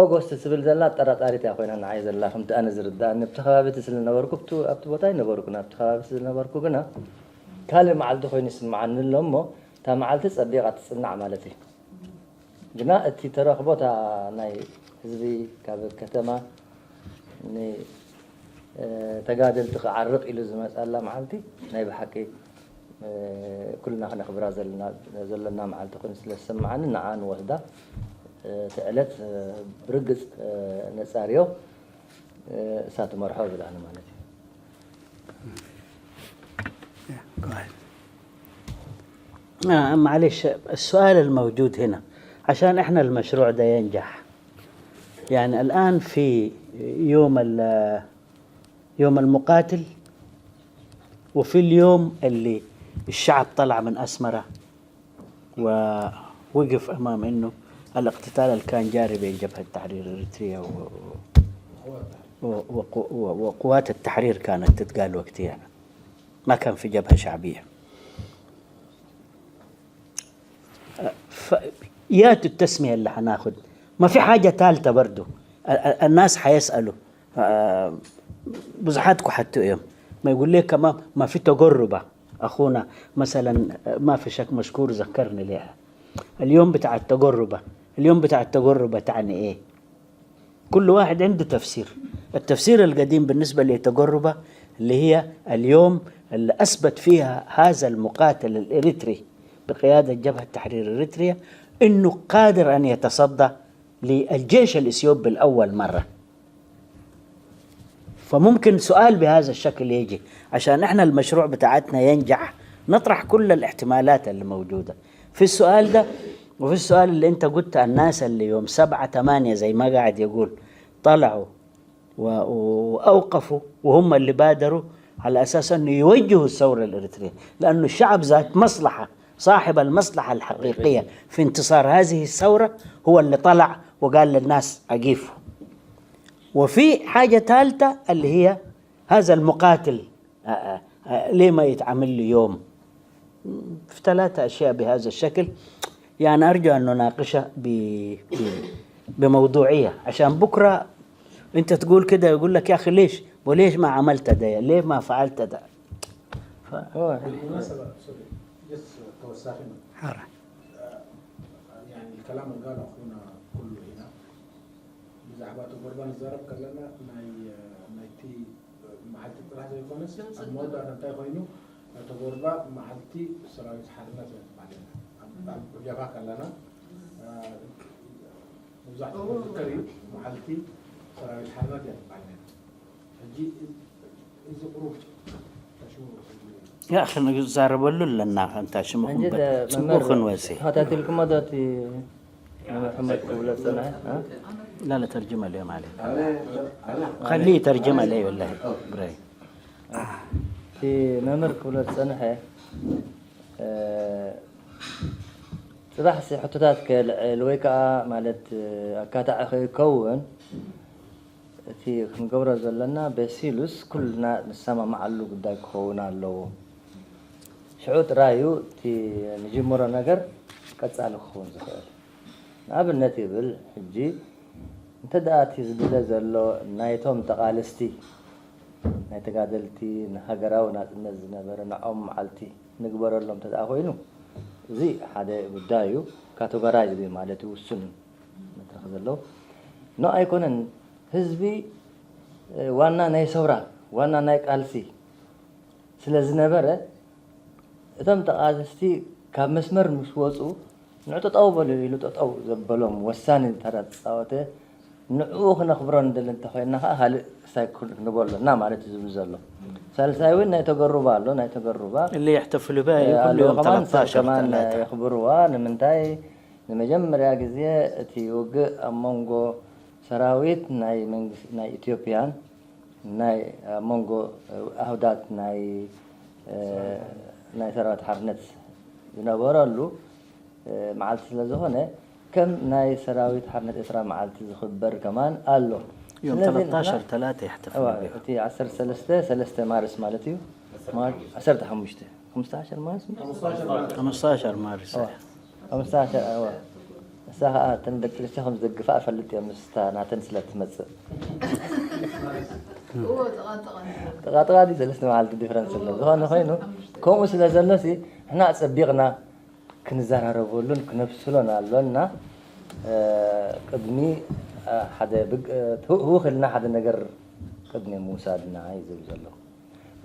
ኦጎስት ትብል ዘላ ኣጠራጣሪት እያ ኮይና ንዓይ ዘላ፣ ከምቲ ኣነ ዝርድኣኒ። ኣብቲ ከባቢ እቲ ስለ ነበርኩ፣ ኣብቲ፣ ኣብቲ ቦታ ኣይነበርኩን። ኣብቲ ከባቢ እቲ ዝነበርኩ ግና ካልእ መዓልቲ ኮይኑ ይስምዓኒ ኣሎ እሞ፣ እታ መዓልቲ ጸቢቓ ትጽናዕ ማለት እዩ። ግና እቲ ተረኽቦ፣ እታ ናይ ህዝቢ ካብ ከተማ ን-፣ እ፣ ተጋደልቲ ክዓርቕ ኢሉ ዝመጻላ መዓልቲ ናይ ብሓቂ፣ እ፣ ኩልና ክነኽብራ ዘለና፣ ዘለና መዓልቲ ኮይኑ ስለ ዝስምዓኒ ንዓ ንወስዳ። እ፣ እቲ ዕለት፣ እ፣ ብርግጽ፣ እ፣ ነጻርዮ፣ እ፣ እሳ ትመርሖ ብላኒ ማለት እዩ። آه، معلش، السؤال الموجود هنا، عشان احنا المشروع ده ينجح، يعني الآن في يوم ال-، يوم المقاتل، وفي اليوم اللي الشعب طلع من أسمرة ووقف أمام إنه الاقتتال اللي كان جاري بين جبهة تحرير إريتريا و-، و-، وقو-، و-، وقوات التحرير كانت تتقال وقتها، يعني ما كان في جبهة شعبية. ف-، ياتو التسمية اللي حناخد، ما في حاجة ثالثة برضو. ال-، ال-، الناس حيسألوا، آه، ብዙሓት ክሓቱ እዮም። ما يقول لك كمان ما في تجربة أخونا مثلا، آه، ما في شك مشكور ذكرني لها. اليوم بتاع التجربة، اليوم بتاع التجربة تعني إيه؟ كل واحد عنده تفسير. التفسير القديم بالنسبة لتجربة اللي هي اليوم اللي أثبت فيها هذا المقاتل الإريتري بقيادة جبهة تحرير إريتريا إنه قادر أن يتصدى للجيش الإثيوبي لأول مرة. فممكن سؤال بهذا الشكل يجي، عشان إحنا المشروع بتاعتنا ينجح، نطرح كل الاحتمالات اللي موجودة في السؤال ده، وفي السؤال اللي أنت قلت، الناس اللي يوم سبعة تمانية زي ما قاعد يقول طلعوا و-، وأوقفوا، وهم اللي بادروا على أساس أنه يوجهوا الثورة الإريترية، لأنه الشعب ذات مصلحة، صاحب المصلحة الحقيقية في انتصار هذه الثورة هو اللي طلع وقال للناس: "أقيفوا". وفي حاجة ثالثة اللي هي هذا المقاتل، آه، آه، آه، ليه ما يتعمل له يوم؟ في ثلاثة أشياء بهذا الشكل، يعني أرجو أن نناقشها ب-، ب-، بموضوعية، عشان بكرة أنت تقول كده، يقول لك: "يا أخي، ليش؟ وليش ما عملت ده؟ ليه ما فعلت ده؟" ف- هو بالمناسبة، سوري، جس ተወሳኺ ነው። حرة. يعني الكلام اللي قاله أخونا كله هنا، ብዛዕባ እቲ ጎርባ ንዛረብ ከለና ናይ ናይቲ መዓልቲ ጥራሕ ዘይኮነስ ኣብ መወዳእታ እንታይ ኮይኑ፣ እቲ ጎርባ መዓልቲ ሰራዊት ሓርነት እያ ትበሃል። ኣብ ጀብሃ ከለና መብዛሕትኡ ዝዝከር እዩ፣ መዓልቲ ሰራዊት ሓርነት እያ ትበሃል። ሕጂ እዚ ቁሩብ ተሽሙ يا أخي، نزار بلو لنا أنت شمخ እንጂ بد سبوخ نوسي. ተኸታቲልኩሞ ዶ እቲ መምህር ሕመድ ክብሎ ዝጸንሐ? እ? لا، لا، ترجمة اليوم عليه. خليه يترجم عليه والله. براي. እቲ መምህር ክብሎ ዝጸንሐ፣ እ፣ ጽባሕ ሲ ሕቶታት ከልዕል ወይ ከዓ ማለት፣ እ፣ ኣካታዒ ከይከውን፣ እቲ ክንገብሮ ዘለና በሲሉስ ኩልና ንሰማማዓሉ ጉዳይ ክኸውን ኣለዎ። ሽዑ ጥራይ እዩ እቲ ንጅምሮ ነገር ቀጻሊ ክኸውን ዝኽእል። ንኣብነት ይብል፣ ሕጂ እንተ ደኣ እቲ ዝድለ ዘሎ ናይቶም ተቓለስቲ፣ ናይ ተጋደልቲ፣ ንሃገራዊ ናጽነት ዝነበረ ንዖም መዓልቲ ንግበረሎም እንተ ደኣ ኮይኑ፣ እዚ ሓደ ጉዳይ እዩ። ካተጎራይዝ እዩ ማለት እዩ፣ ውሱን መድረኽ ዘለዎ። ኖ ኣይኮነን። ህዝቢ፣ እ፣ ዋና ናይ ሰውራ፣ ዋና ናይ ቃልሲ ስለ ዝነበረ፣ እቶም ተቓለስቲ ካብ መስመር ምስ ወጹ፣ ንዑ ጠጠው በሉ ኢሉ ጠጠው ዘበሎም ወሳኒ ተራ ተጻወተ። ንዕኡ ክነኽብሮ ንደሊ እንተኾይንና ከዓ ካልእ እንታይ ክን-፣ ክንቦ ኣሎና ማለት እዩ ዝብል ዘሎ። ሳልሳይ እውን ናይ ተገሩባ ኣሎ። ናይ ተገሩባ اللي يحتفلوا بها እ፣ كل ኣለዉ يوم ከማን ثلاثة عشر ከማን ثلاثة. የኽብርዋ። ንምንታይ? ንመጀመርያ ግዜ እቲ ውግእ ኣብ መንጎ ሰራዊት ናይ መንግስቲ ናይ ኢትዮጵያን ናይ ኣብ መንጎ ኣህዳት ናይ፣ እ፣ ናይ ሰራዊት ሓርነት ዝነበረሉ፣ እ፣ መዓልቲ ስለ ዝኾነ፣ ከም ናይ ሰራዊት ሓርነት ኤርትራ መዓልቲ ዝኽበር ከማን ኣሎ። يوم ስለዚ ثلاثة عشر ንሕና ثلاثة يحتفلوا እዋ፣ بها. እቲ ዓሰርተ ሰለስተ ሰለስተ ማርስ ማለት እዩ። ማር-፣ ዓሰርተ ሓሙሽተ፣ ሓሙሽተ ዓሰርተ ማርስ። خمستاشر مارس. እዋ፣ ሓሙሽተ ዓሰርተ፣ እዋ። እሳ ኸዓ እተን ደቂ ኣንስትዮ ከም ዝደግፋ እፈልጥ እየ፣ ምስታ ናተን ስለ ትመጽእ። ጥቓጥቓ ድዩ ሰለስተ መዓልቲ ዲፍረንስ ኣሎ። ዝኾነ ኮይኑ፣ ከምኡ ስለ ዘሎ ሲ፣ ንሕና ኣጸቢቕና ክንዘራረበሉን ክነብስሎን ኣሎና። እ፣ ቅድሚ፣ እ፣ ሓደ ብግ-፣ እ፣ ህው-፣ ህውኽ ኢልና ሓደ ነገር ቅድሚ ምውሳድና እዩ ዝብል ዘሎ።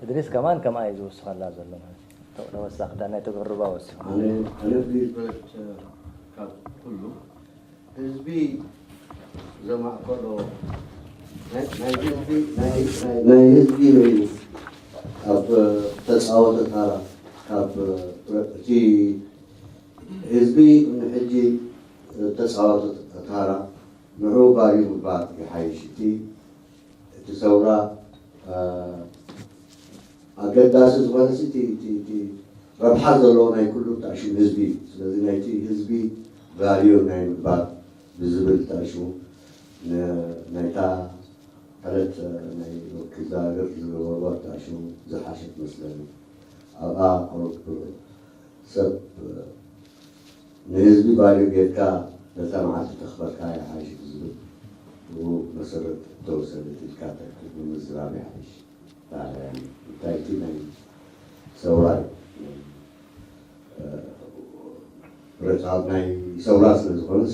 እድሪስ ከማን ከምኣ እዩ ዝውስኸላ ዘሎ ማለት እዩ። ተወሳኺ ናይ ተገርባ ወሲኹ። ኣነ ኣነ ብግልበት ካብ ኩሉ ህዝቢ ዘማእከሎ ናይ ናይ ህዝቢ ናይ ናይ ናይ ህዝቢ ካብ ተጻወተ ታራ ካብ እቲ ህዝቢ ንሕጂ ተጻወተ ታራ ንዑ ባርዩ ምግባር ይሓይሽ። እቲ እቲ ሰውራ ኣገዳሲ ዝኾነ እቲ ረብሓ ዘለዎ ናይ ኩሉ ተኣሽሙ ህዝቢ እዩ። ስለዚ ናይቲ ህዝቢ ቫልዩ ናይ ምግባር ብዝብል ተኣሽሙ ናይታ ካልኦት ናይ ወኪል ሃገር ዝገበርዋ ተኣሽሙ ዝሓሸ ትመስለኒ። ኣብኣ ቁሩብ ሰብ ንህዝቢ ባልዮ ጌርካ ነታ መዓልቲ ተኽበርካ ይሓይሽ ብዝብል ብኡ መሰረት ተወሰነ ኢልካ ተክል ብምዝራብ ይሓይሽ። እንታይ እቲ ናይ ሰውራ እዩ። ረቃብ ናይ ሰውራ ስለ ዝኾነስ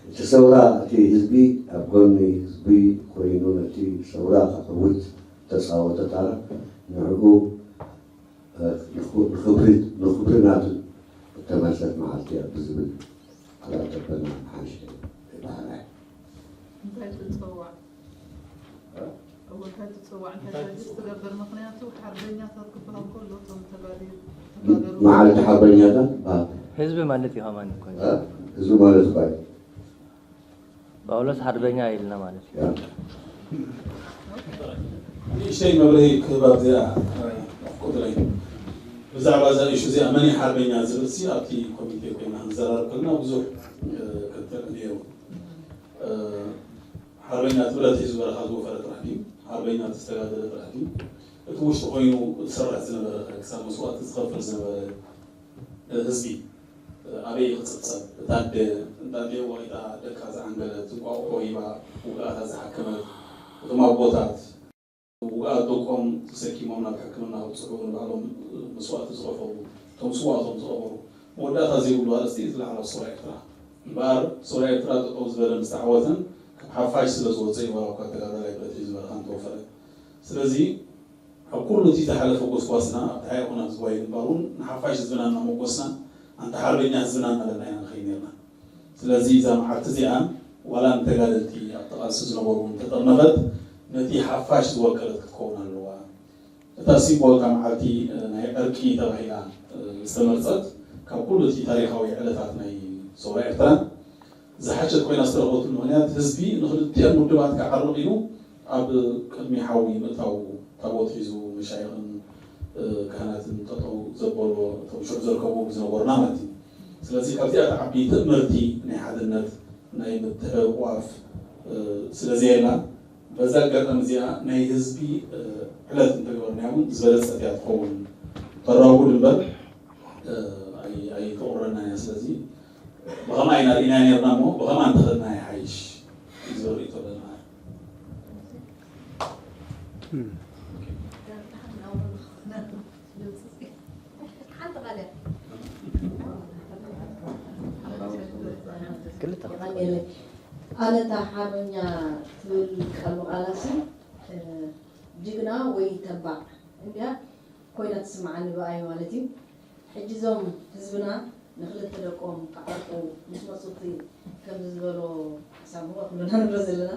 እቲ ሰውራ እቲ ህዝቢ ኣብ ጎኒ ህዝቢ ኮይኑ ነቲ ሰውራ ከዕውት ተፃወተ ታራ ንዕኡ ንኽብሪ ናቱ እተመልሰት መዓልቲ እያ ብዝብል ኣላ ተበና ሓንሽ ይበሃላ። እንታይ ትፅዋዕ? እወ፣ እንታይ ትፅዋዕ? እንታይ ሳጀስት ትገብር? ምኽንያቱ ሓርበኛታት ክበሃል ከሎ እቶም ተጋዲ ተጋደሉ መዓልቲ ሓርበኛታት ይበሃል። ህዝቢ ማለት እዩ ከማን እኮ። ህዝቢ ማለት ባይ ጳውሎስ ሓርበኛ ኢልና ማለት እዩ። ንእሽተይ መብርሂ ክህብ ኣብዚኣ ኣፍቅዱለይ። ብዛዕባ እዛ ኢሹ እዚኣ መን እዩ ሓርበኛ ዝብል ሲ ኣብቲ ኮሚቴ ኮይና ክንዘራረብ ከለና ብዙሕ ክትዕ ነይሩ። ሓርበኛ እቲ ብረት ሒዙ በረኻ ዝወፈረ ጥራሕ ድዩ? ሓርበኛ እቲ ዝተጋደለ ጥራሕ ድዩ? እቲ ውሽጢ ኮይኑ ዝሰርሕ ዝነበረ ክሳብ መስዋእቲ ዝኸፍል ዝነበረ ህዝቢ ኣበይ ክጽብጸብ? እታ ኣደ እንጣጢዕ ወቒጣ ደቃ ዝዓንገለት፣ እንቋቑሖ ሂባ ውግኣታ ዝሓከመት፣ እቶም ኣቦታት ውግኣት ደቆም ተሰኪሞም ናብ ሕክምና ክብፅሑ ንባዕሎም መስዋእቲ ዝኸፈሉ፣ እቶም ስዋእቶም ዝቐበሩ፣ መወዳእታ ዘይብሉ ኣርእስቲ እዚ ላዕለዋይ ሰውራ ኤርትራ። እምበኣር ሰውራ ኤርትራ ጠጠው ዝበለ ምስ ተዓወተን ካብ ሓፋሽ ስለ ዝወፀ እዩ ዋላ እኳ ተጋዳላይ ብረት ሒዙ በረኻ እንተወፈረ። ስለዚ ኣብ ኩሉ እቲ ዝሓለፈ ጎስጓስና ኣብ ተሓየኹና ዝዋይ ግንባር እውን ንሓፋሽ ህዝብና እናመጎስና ኣንታ ሓርበኛ ህዝብና እናበልና ኢና ንኸይድ ነርና። ስለዚ እዛ መዓልቲ እዚኣ ዋላ ንተጋደልቲ ኣብቲ ቃልሲ ዝነበሩ እውን እንተጠርነፈት ነቲ ሓፋሽ ዝወከለት ክትከውን ኣለዋ። እታ ሲምቦል እታ መዓልቲ ናይ ዕርቂ ተባሂላ ዝተመርጸት ካብ ኩሉ እቲ ታሪኻዊ ዕለታት ናይ ሰውራ ኤርትራ ዝሓሸት ኮይና ዝተረኸበትሉ ምኽንያት ህዝቢ ንኽልቲኦም ውድባት ክዓርቕ ኢሉ ኣብ ቅድሚ ሓዊ ምእታው ታቦት ሒዙ መሻይኽን ካህናትን ጠጠው ዘበሎ እቶም ሽዑ ዘርከቡ ዝነበሩና ማለት እዩ። ስለዚ ካብዚኣ ትዓቢ ትእምርቲ ናይ ሓድነት ናይ ምትሕቑቋፍ ስለ ዘየላ በዛ ኣጋጣሚ እዚኣ ናይ ህዝቢ ዕለት እንተገበርናያ እውን ዝበለፀት እያ ትኸውን። ተራጉድ እምበር ኣይተቑረናን እያ። ስለዚ ብኸምኣ ኢና ርኢናያ ነርና እሞ ብኸምኣ እንተኸድና ይሓይሽ እዩ ዝብል ርእይቶ ኣለና። ኣነ እታ ሓርበኛ ትብል ቃል ብቓላሲ ጅግና ወይ ተባዕ እንድያ ኮይና ትስምዓኒ ብኣይ ማለት እዩ። ሕጂ እዞም ህዝብና ንክልተ ደቆም ክዓርቁ ምስ መፁ እቲ ከምዚ ዝበሎ ሓሳብ እኮ ኩልና ንብሎ ዘለና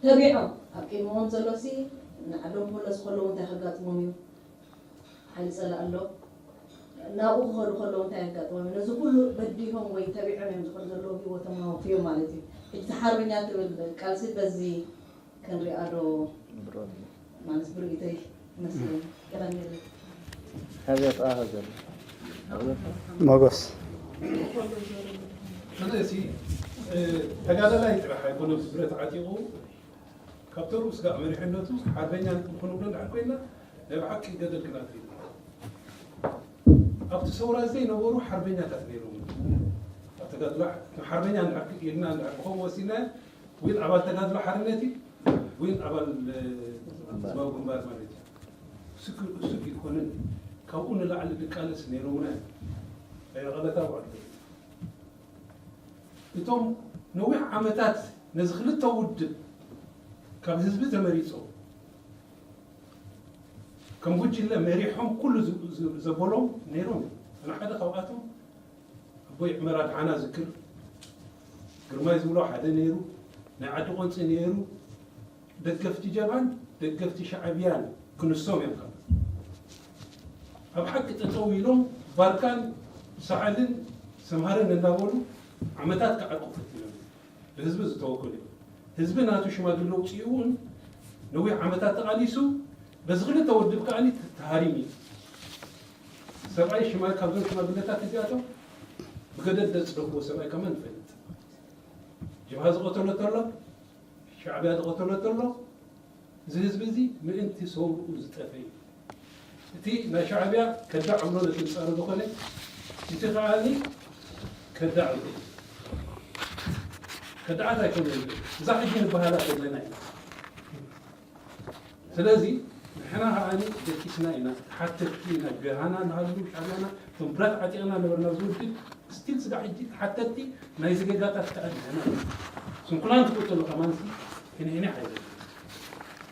ተቢዖም ኣብ ቅድሚኦም ዘሎሲ ንዓዶም ክምለሱ ከለዉ እንታይ ከጋጥሞም እዩ? ሓይሊ ፀላእ ኣሎ። ናብኡ ክኸዱ ከለዉ እንታይ የጋጥሞም እዩ? ነዚ ኩሉ በዲሆም ወይ ተቢዖም እዮም ዝኸዱ ዘለዉ ህይወቶም ኣወፍዮም ማለት እዩ። ሕጂ እቲ ሓርበኛ ትብል ቃልሲ በዚ ክንሪኣ ዶ ማለት ብርእይተይ ይመስለኒ። ቀዳም የለን። ካበይ ኣጥቓ ካብ ዘሎ ሞጎስ ስለዚ ተጋዳላይ ጥራሕ ኣይኮነን ብረት ዓጢቑ ካብ ተርኡ ስጋዕ መሪሕነቱ ሓርበኛ ክንብሎ እንድሕር ኮይና ናይ ብሓቂ ገደል ክንኣቱ ኢና። ኣብቲ ሰውራ ዘይነበሩ ሓርበኛታት ነይሮም። ኣብ ተጋድሎ ሓርበኛ እንድሕር ኢልና እንድሕር ክኸውን ወሲና ወይን ኣባል ተጋድሎ ሓርነት እዩ ወይን ኣባል ህዝባዊ ግንባር ማለት እዩ። እሱ እሱ ይኮንን ካብኡ ንላዕሊ ድቃለስ ነይሮምና ኣይረቐለታ ዋዕዶ እቶም ነዊሕ ዓመታት ነዚ ክልተ ውድብ ካብ ህዝቢ ተመሪፆ ከም ጉጅለ መሪሖም ኩሉ ዘበሎም ነይሮም። ኣነ ሓደ ካብኣቶም ኣቦይ ዕመር ኣድሓና ዝክር ግርማይ ዝብሎ ሓደ ነይሩ፣ ናይ ዓዲ ቆንፂ ነይሩ፣ ደገፍቲ ጀብሃን ደገፍቲ ሻዕብያን ክንሶም እዮም ካብ ኣብ ሓቂ ጠጠው ኢሎም ባርካን ሰዓልን ሰምሃርን እናበሉ ዓመታት ክዓርቁ ፈቲኖም። ብህዝቢ ዝተወከሉ እዮም። ህዝቢ ናቱ ሽማግለ ውፅኡ እውን ነዊሕ ዓመታት ተቓሊሱ በዚ ክልተ ውድብ ከዓኒ ተሃሪሙ እዩ። ሰብኣይ ሽማ ካብዞም ሽማግለታት እዚኣቶም ብገደል ዘፅደፍዎ ሰብኣይ ከማን ንፈልጥ። ጅብሃ ዝቐተሎ ተሎ፣ ሻዕብያ ዝቐተሎ ተሎ፣ እዚ ህዝቢ እዚ ምእንቲ ሰውኡ ዝጠፈ እዩ። እቲ ናይ ሻዕብያ ከዳዕ ዕብሎ ነቲ ንፃሩ ዝኾነ እቲ ከዓኒ ከዳዕ ዕብሎ እዩ። ከዳዓት ኣይኮነ እዛ ሕጂ ንበሃላ ዘለና ኢና። ስለዚ ንሕና ከዓኒ ደቂስና ኢና፣ ተሓተትቲ ኢና። ጀሃና ንሃሉ ሻዕብያና እቶም ብረት ዓጢቕና ነበርና ኣብዚ ውድብ ስቲል ስጋ ሕጂ ተሓተትቲ ናይ ዝገጋታት ከዓኒ ንሕና ስንኩላን ትኽእተሉ ከማንሲ ሕንሕኒ ሓይለ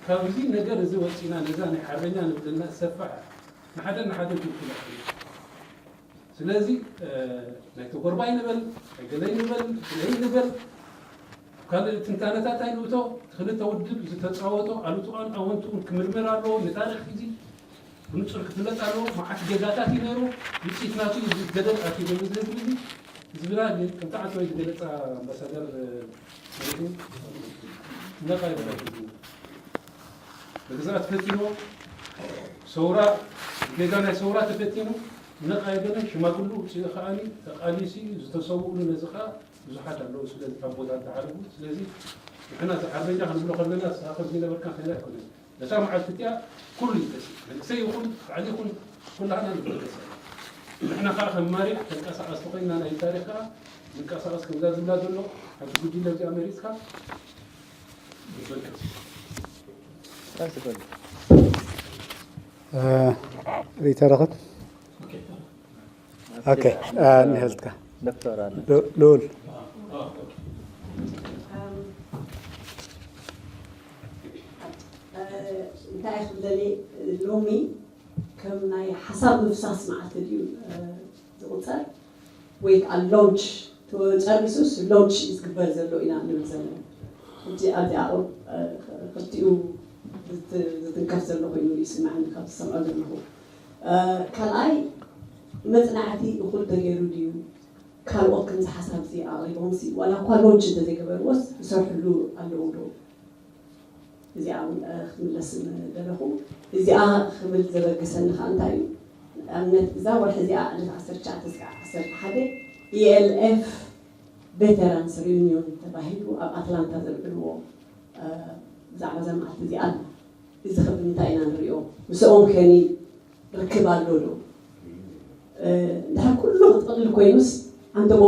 ካብዚ ነገር እዚ ወፂና ነዛ ናይ ሓርበኛ ንብልና ሰፋሕ ንሓደ ንሓደ ትውክል ስለዚ ናይ ተጎርባይ ንበል ናይ ገለይ ንበል ገለይ ንበል ካልእ ትንታነታት ኣይንእቶ እቲ ክልተ ውድብ ዝተፃወቶ ኣሉትኦን ኣወንትኡን ክምርመር ኣለዎ ንታሪክ እዚ ብንፁር ክፍለጥ ኣለዎ መዓት ጌጋታት እዩ ነይሩ ውፅኢት ናቱ እዩ ገደል ኣትዩ ዘሎ እዚ ህዝቢ እዚ ህዝብና ግን ከምቲ ዓንተወይ ዝገለፃ ኣምባሳደር መሪቱ ነቃ ይበላ ህዝብና ብግዛት ፈቲንዎ ሰውራ ጌጋ ናይ ሰውራ ተፈቲኑ ነቃ ይበለ ሽማግሉ ውፅኡ ከዓኒ ተቃሊሱ እዩ ዝተሰውእሉ ነዚ ከዓ ብዙሓት ኣለዉ ስለዚ ካብ ቦታ ዝተሓለፉ ስለዚ ንሕና እቲ ሓርበኛ ክንብሎ ከለና ንስኻ ከምዚ ነበርካ ከይና ኣይኮነን ነታ መዓልቲ እቲኣ ኩሉ ይጠሲ መንእሰይ ይኹን ባዕሊ ይኹን ኩላህና ንበገስ ንሕና ከዓ ከም ማሪሕ ተንቀሳቀስቲ ኮይና ናይ ታሪክ ከዓ ንቀሳቀስ ከምዛ ዝብላ ዘሎ ሓንቲ ጉጅለ እዚኣ መሪፅካ እ፣ ሪተረኽብ ኦኬ፣ እ፣ እንሀልትካ ዶክተር ኣለ። ሉ-፣ ልኡል። እንታይ ክብለኒ፣ ሎሚ ከም ናይ ሓሳብ ምፍሳስ መዓልቲ ድዩ ዝቑጸር? ወይ ከዓ ሎንች ተጨሪሱስ ሎንች እዩ ዝግበር ዘሎ ኢና ንብል ዘለና። ሕጂ ኣብዚኣ ክልቲኡ ዝትንከፍ ዘሎ ኮይኑ ይስምዐኒ ካብ ዝሰምዖ ዘለኹ። ካልኣይ፣ መፅናዕቲ እኹል ተገይሩ ድዩ? ካልኦት ከምዚ ሓሳብ እዚ ኣቕሪቦምሲ ዋላ እኳ ሎንች እንተዘይገበርዎስ ዝሰርሕሉ ኣለዉ ዶ? እዚኣ እውን ክትምለስ ምደለኹ። እዚኣ ክብል ዘበገሰኒ ከዓ እንታይ እዩ? ኣብነት እዛ ወርሒ እዚኣ ዕለት ዓሰርተ ትሽዓተ እስካዕ ዓሰርተ ሓደ ኢኤልኤፍ ቬተራንስ ሪዩኒዮን ተባሂሉ ኣብ ኣትላንታ ዘብዕልዎ ብዛዕባ እዛ መዓልቲ እዚኣ ኣሎ። እዚ ከ ብምንታይ ኢና ንሪኦ? ምስኦም ከኒ ርክብ ኣሎ ዶ? ድሓር ኩሉ ክጥቕልል ኮይኑስ ኣንተሞ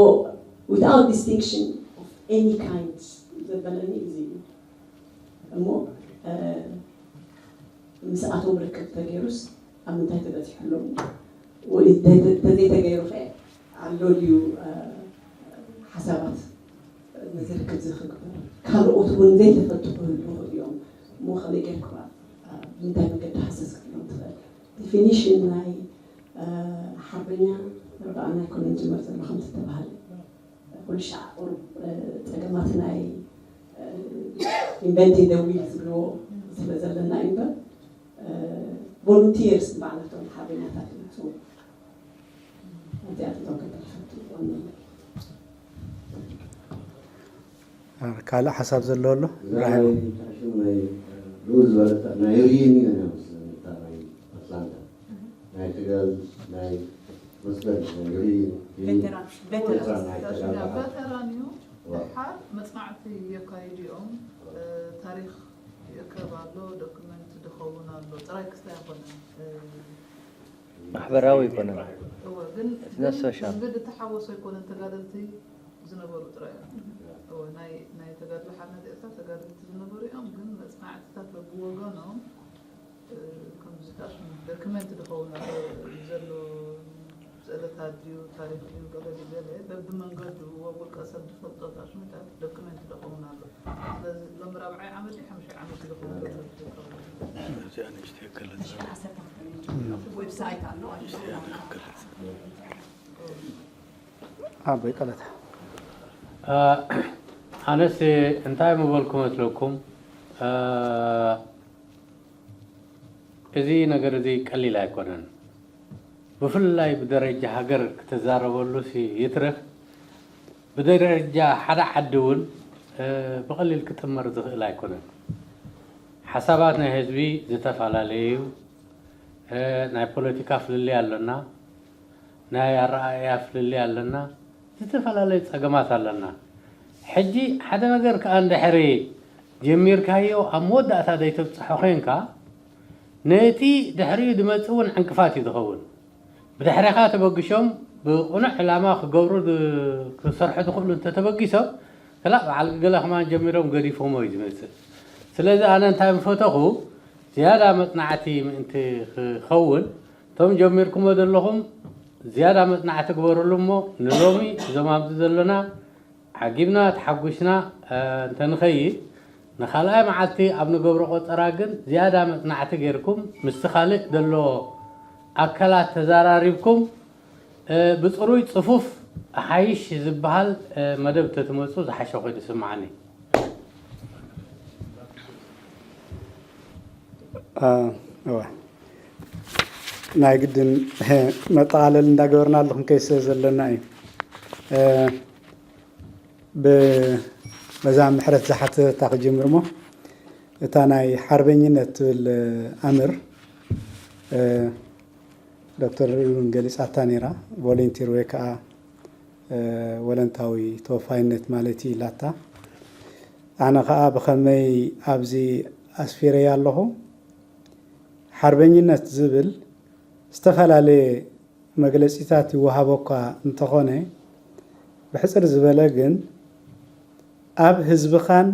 without distinction of any kind ዘበለኒ እዚ እዩ። እሞ ምስኣቶም ርክብ ተገይሩስ ኣብ ምንታይ ተበፂሑ ኣሎ? ተዘይተገይሩ ከ ኣሎ ድዩ ሓሳባት ነዚ ርክብ እዚ ክግበር? ካልኦት እውን ዘይተፈልጡ ክህልዉ ይኽእሉ እዮም። እሞ ከመይ ጌርኩም ኣብ ብምንታይ መገዲ ሃሰስ ክትብሎም ትኽእል? ዲፊኒሽን ናይ ሓርበኛ ርብኣና ኣይኮነን ዝጅመር ዘሎ ከምቲ ዝተባህለ። ኩሉ ሻዕ ቁሩብ ፀገማት ናይ ኢንቨንቲንግ ደ ዊል ዝብልዎ ስለ ዘለና እዩ እምበር ቮሉንቲርስ ንባዕላቶም ሓርበኛታት እዮም። እዚኣቶም ከተልፈቱ ዋና ካልእ ሓሳብ ዘሎ ኣሎ? እብራሂም። ናይ ልኡል ዝበለታ ናይ ሪዩኒየን እያ መስለኒ እታ ናይ ኣትላንታ። ናይ ትግራይ ናይ መስለኒ ናይ ሪዩኒየን። ቬተራን እዩ። ድሓር መፅናዕቲ የካይዱ እዮም። ታሪክ ይእከብ ኣሎ፣ ዶክመንት ዝኸውን ኣሎ። ጥራይ ክስታይ ኣይኮነን። ማሕበራዊ ኣይኮነን። እወ፣ ግን፣ ግን መንገዲ ተሓወሶ ኣይኮነን። ተጋደልቲ ዝነበሩ ጥራይ እዮም። እወ፣ ናይ፣ ናይ ተጋድሎ ሓርነት ኤርትራ ተጋደልቲ ዝነበሩ እዮም። ግን መፅናዕትታት በብወገኖም፣ እ፣ ከምዚ ከኣ ዶክመንት ዝኸውን ኣሎ ዘሎ ስእልታት ድዩ፣ ታሪኽ ድዩ፣ ገለ ድዩ፣ ገለ በብመንገዱ ኣብ ውልቀ ሰብ ዝፈልጦ ታሽሙታት ዶክመንት ዝኸውን ኣሎ። ስለዚ ሎሚ ራብዓይ ዓመት ድዩ ሓሙሻይ ዓመት እዩ ዝኸውን ዘሎ። እዚኣ ንእሽተይ ክልተ። ዌብሳይት ኣሎ። ኣቦይ ቀለታ። ኣነስ እንታይ ምበልኩ መስለኩም? እዚ ነገር እዚ ቀሊል ኣይኮነን። ብፍላይ ብደረጃ ሃገር ክትዛረበሉሲ ይትረፍ፣ ብደረጃ ሓደ ዓዲ እውን ብቐሊል ክጥመር ዝኽእል ኣይኮነን። ሓሳባት ናይ ህዝቢ ዝተፈላለዩ፣ ናይ ፖለቲካ ፍልልይ ኣሎና፣ ናይ ኣረኣእያ ፍልልይ ኣለና፣ ዝተፈላለዩ ጸገማት ኣለና። ሕጂ ሓደ ነገር ከኣ እንድሕሪ ጀሚርካዮ ኣብ መወዳእታ ዘይተብጽሖ ኮይንካ፣ ነቲ ድሕሪኡ ዝመጽእ እውን ዕንቅፋት እዩ ዝኸውን። ብድሕሬኻ ተበግሾም ብቕኑዕ ዕላማ ክገብሩ ዝ-፣ ክሰርሑ ዝኽእሉ እንተተበጊሶም፣ ክላእ በዓል ገለ ከማን ጀሚሮም ገዲፎሞ እዩ ዝመጽእ። ስለዚ ኣነ እንታይ ምፈተኹ፣ ዝያዳ መጽናዕቲ ምእንቲ ክኸውን፣ እቶም ጀሚርኩሞ ዘለኹም ዝያዳ መጽናዕቲ ግበሩሉ እሞ ንሎሚ እዞም ኣብዚ ዘለና ዓጊብና ተሓጒስና፣ እ፣ እንተንኸይድ ንኻልኣይ መዓልቲ ኣብ ንገብሮ ቆጸራ ግን ዝያዳ መጽናዕቲ ጌርኩም ምስቲ ካልእ ዘሎ ኣካላት ተዘራሪብኩም፣ እ፣ ብጽሩይ ጽፉፍ ኣሓይሽ ዝበሃል፣ እ፣ መደብ ተትመጹ ዝሓሸ ኮይኑ ይስምዓኒ። አ፣ እወ። ናይ ግድን መጠቓለሊ እንዳገበርናሉ ክንከይድ ስለ ዘለና እዩ። እ፣ ብ-፣ በዛ ምሕረት ዝሓተታ ክጅምር እሞ፣ እታ ናይ ሓርበኝነት ትብል ኣምር፣ እ፣ ዶክተር እውን ገሊጻታ ነይራ። ቮለንቲር ወይ ከዓ፣ እ፣ ወለንታዊ ተወፋይነት ማለት እዩ ኢላታ። ኣነ ኸኣ ብኸመይ ኣብዚ ኣስፊረያ ኣለኹ? ሓርበኝነት ዝብል ዝተፈላለየ መግለጺታት ይወሃቦ እኳ እንተኾነ፣ ብሕጽር ዝበለ ግን ኣብ ህዝብኻን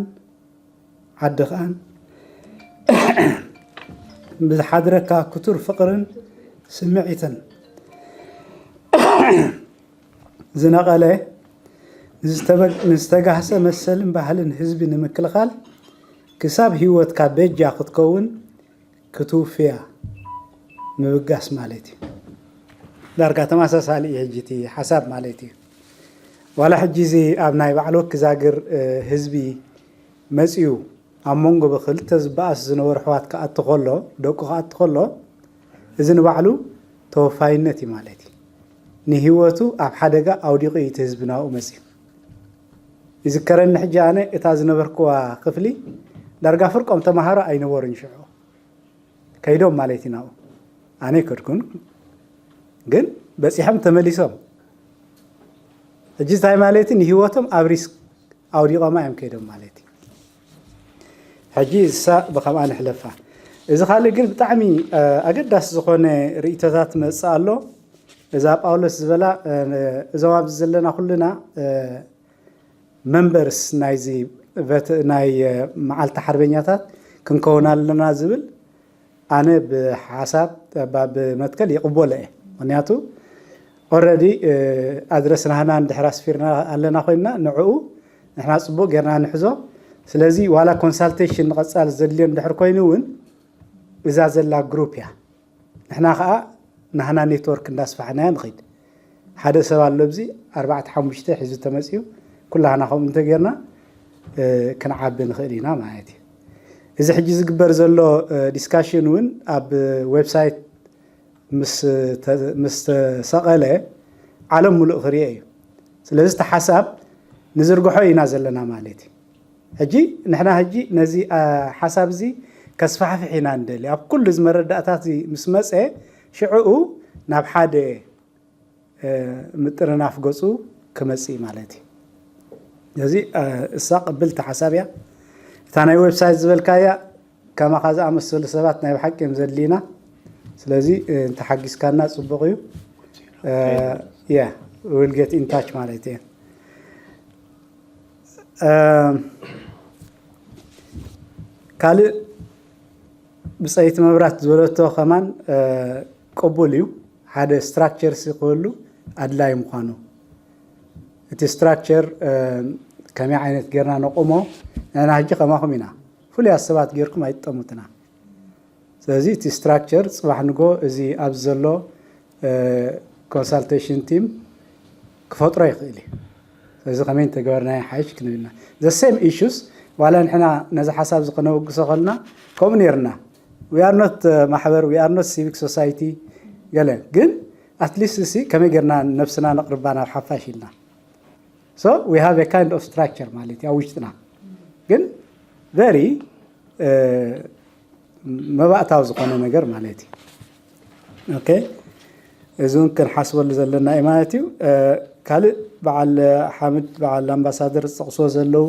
ዓዲ ከኣን ብዝሓድረካ ክቱር ፍቕርን ስምዒትን ዝነቐለ ንዝተበ- ንዝተጋህሰ መሰልን ባህልን ህዝቢ ንምክልኻል ክሳብ ህይወትካ በጃ ክትከውን ክትውፍያ ምብጋስ ማለት እዩ። ዳርጋ ተመሳሳሊ እዩ ሕጂ እቲ ሓሳብ ማለት እዩ። ዋላ ሕጂ እዚ ኣብ ናይ ባዕሉ ክዛግር ህዝቢ መፅዩ ኣብ መንጎ ብክልተ ዝበኣስ ዝነበሩ ኣሕዋት ክኣቱ ከሎ ደቁ ክኣቱ ከሎ እዚ ንባዕሉ ተወፋይነት እዩ ማለት እዩ። ንህይወቱ ኣብ ሓደጋ ኣውዲቑ እዩ እቲ ህዝቢ ናብኡ መፅዩ። ይዝከረኒ ሕጂ ኣነ እታ ዝነበርክዋ ክፍሊ ዳርጋ ፍርቆም ተምሃሮ ኣይነበሩን ሽዑ ከይዶም ማለት እዩ ናብኡ። ኣነ ኣይከድኩን ግን በፂሖም ተመሊሶም። ሕጂ እንታይ ማለት እዩ? ንህይወቶም ኣብ ሪስክ ኣውዲቖማ እዮም ከይዶም ማለት እዩ። ሕጂ እሳ ብከምኣ ንሕለፋ። እዚ ካልእ ግን ብጣዕሚ ኣገዳሲ ዝኾነ ርእይቶታት መፅእ ኣሎ። እዛ ጳውሎስ ዝበላ እዞም ኣብዚ ዘለና ኩልና መንበርስ ናይዚ ናይ መዓልቲ ሓርበኛታት ክንከውን ኣለና ዝብል ኣነ ብሓሳብ ብመትከል ይቕበሎ እየ። ምክንያቱ ኦረዲ ኣድረስ ናህና እንድሕር ኣስፊርና ኣለና ኮይንና ንዕኡ ንሕና ፅቡቅ ጌርና ንሕዞ። ስለዚ ዋላ ኮንሳልቴሽን ንቐፃል ዘድልዮ እንድሕር ኮይኑ እውን እዛ ዘላ ግሩፕ እያ። ንሕና ከዓ ናህና ኔትወርክ እንዳስፋሕናያ ንኸይድ። ሓደ ሰብ ኣሎ ኣብዚ ኣርባዕተ ሓሙሽተ ሒዙ ተመፅዩ ኩላህና ከምኡ እንተጌርና ክንዓቢ ንኽእል ኢና ማለት እዩ። እዚ ሕጂ ዝግበር ዘሎ ዲስካሽን እውን ኣብ ዌብሳይት ምስ ተሰቐለ ዓለም ሙሉእ ክርኦ እዩ። ስለዚ እቲ ሓሳብ ንዝርግሖ ኢና ዘለና ማለት እዩ። ሕጂ ንሕና ሕጂ ነዚ ሓሳብ እዚ ከስፋሕፍሕ ኢና ንደሊ። ኣብ ኩሉ እዚ መረዳእታት እዚ ምስ መፀ ሽዕኡ ናብ ሓደ ምጥርናፍ ገፁ ክመፅእ ማለት እዩ። እዚ እሳ ቅብልቲ ሓሳብ እያ። እታ ናይ ዌብሳይት ዝበልካያ ከማኻ ዝኣመሰሉ ሰባት ናይ ብሓቂ እዮም ዘድልዩና። ስለዚ እንተሓጊዝካና ፅቡቕ እዩ። Yeah, we'll get in touch ማለት እየ። ካልእ ብፀይቲ መብራት ዝበለቶ ከማን ቅቡል እዩ። ሓደ ስትራክቸር ክህሉ ኣድላይ ምዃኑ እቲ ስትራክቸር ከመይ ዓይነት ጌርና ነቆሞ። ንሕና ሕጂ ከማኹም ኢና ፍሉያት ሰባት ጌርኩም ኣይትጠሙትና። ስለዚ እቲ ስትራክቸር ፅባሕ ንጎ እዚ ኣብዚ ዘሎ ኮንሳልቴሽን ቲም ክፈጥሮ ይኽእል እዩ። ስለዚ ከመይ እንተገበርና ይሓይሽ ክንብልና the same issues ዋላ ንሕና ነዚ ሓሳብ እዚ ከነወግሶ ከልና ከምኡ ነርና we are not ማሕበር we are not civic society ገለ ግን ኣትሊስት እዚ ከመይ ጌርና ነብስና ነቕርባ ናብ ሓፋሽ ኢልና so we have a kind of structure ማለት እዩ ኣብ ውሽጥና ግን very መባእታዊ ዝኾነ ነገር ማለት እዩ። ኦኬ እዚ እውን ክንሓስበሉ ዘለና እዩ ማለት እዩ። ካልእ በዓል ሓምድ በዓል ኣምባሳደር ዝጠቕስዎ ዘለዉ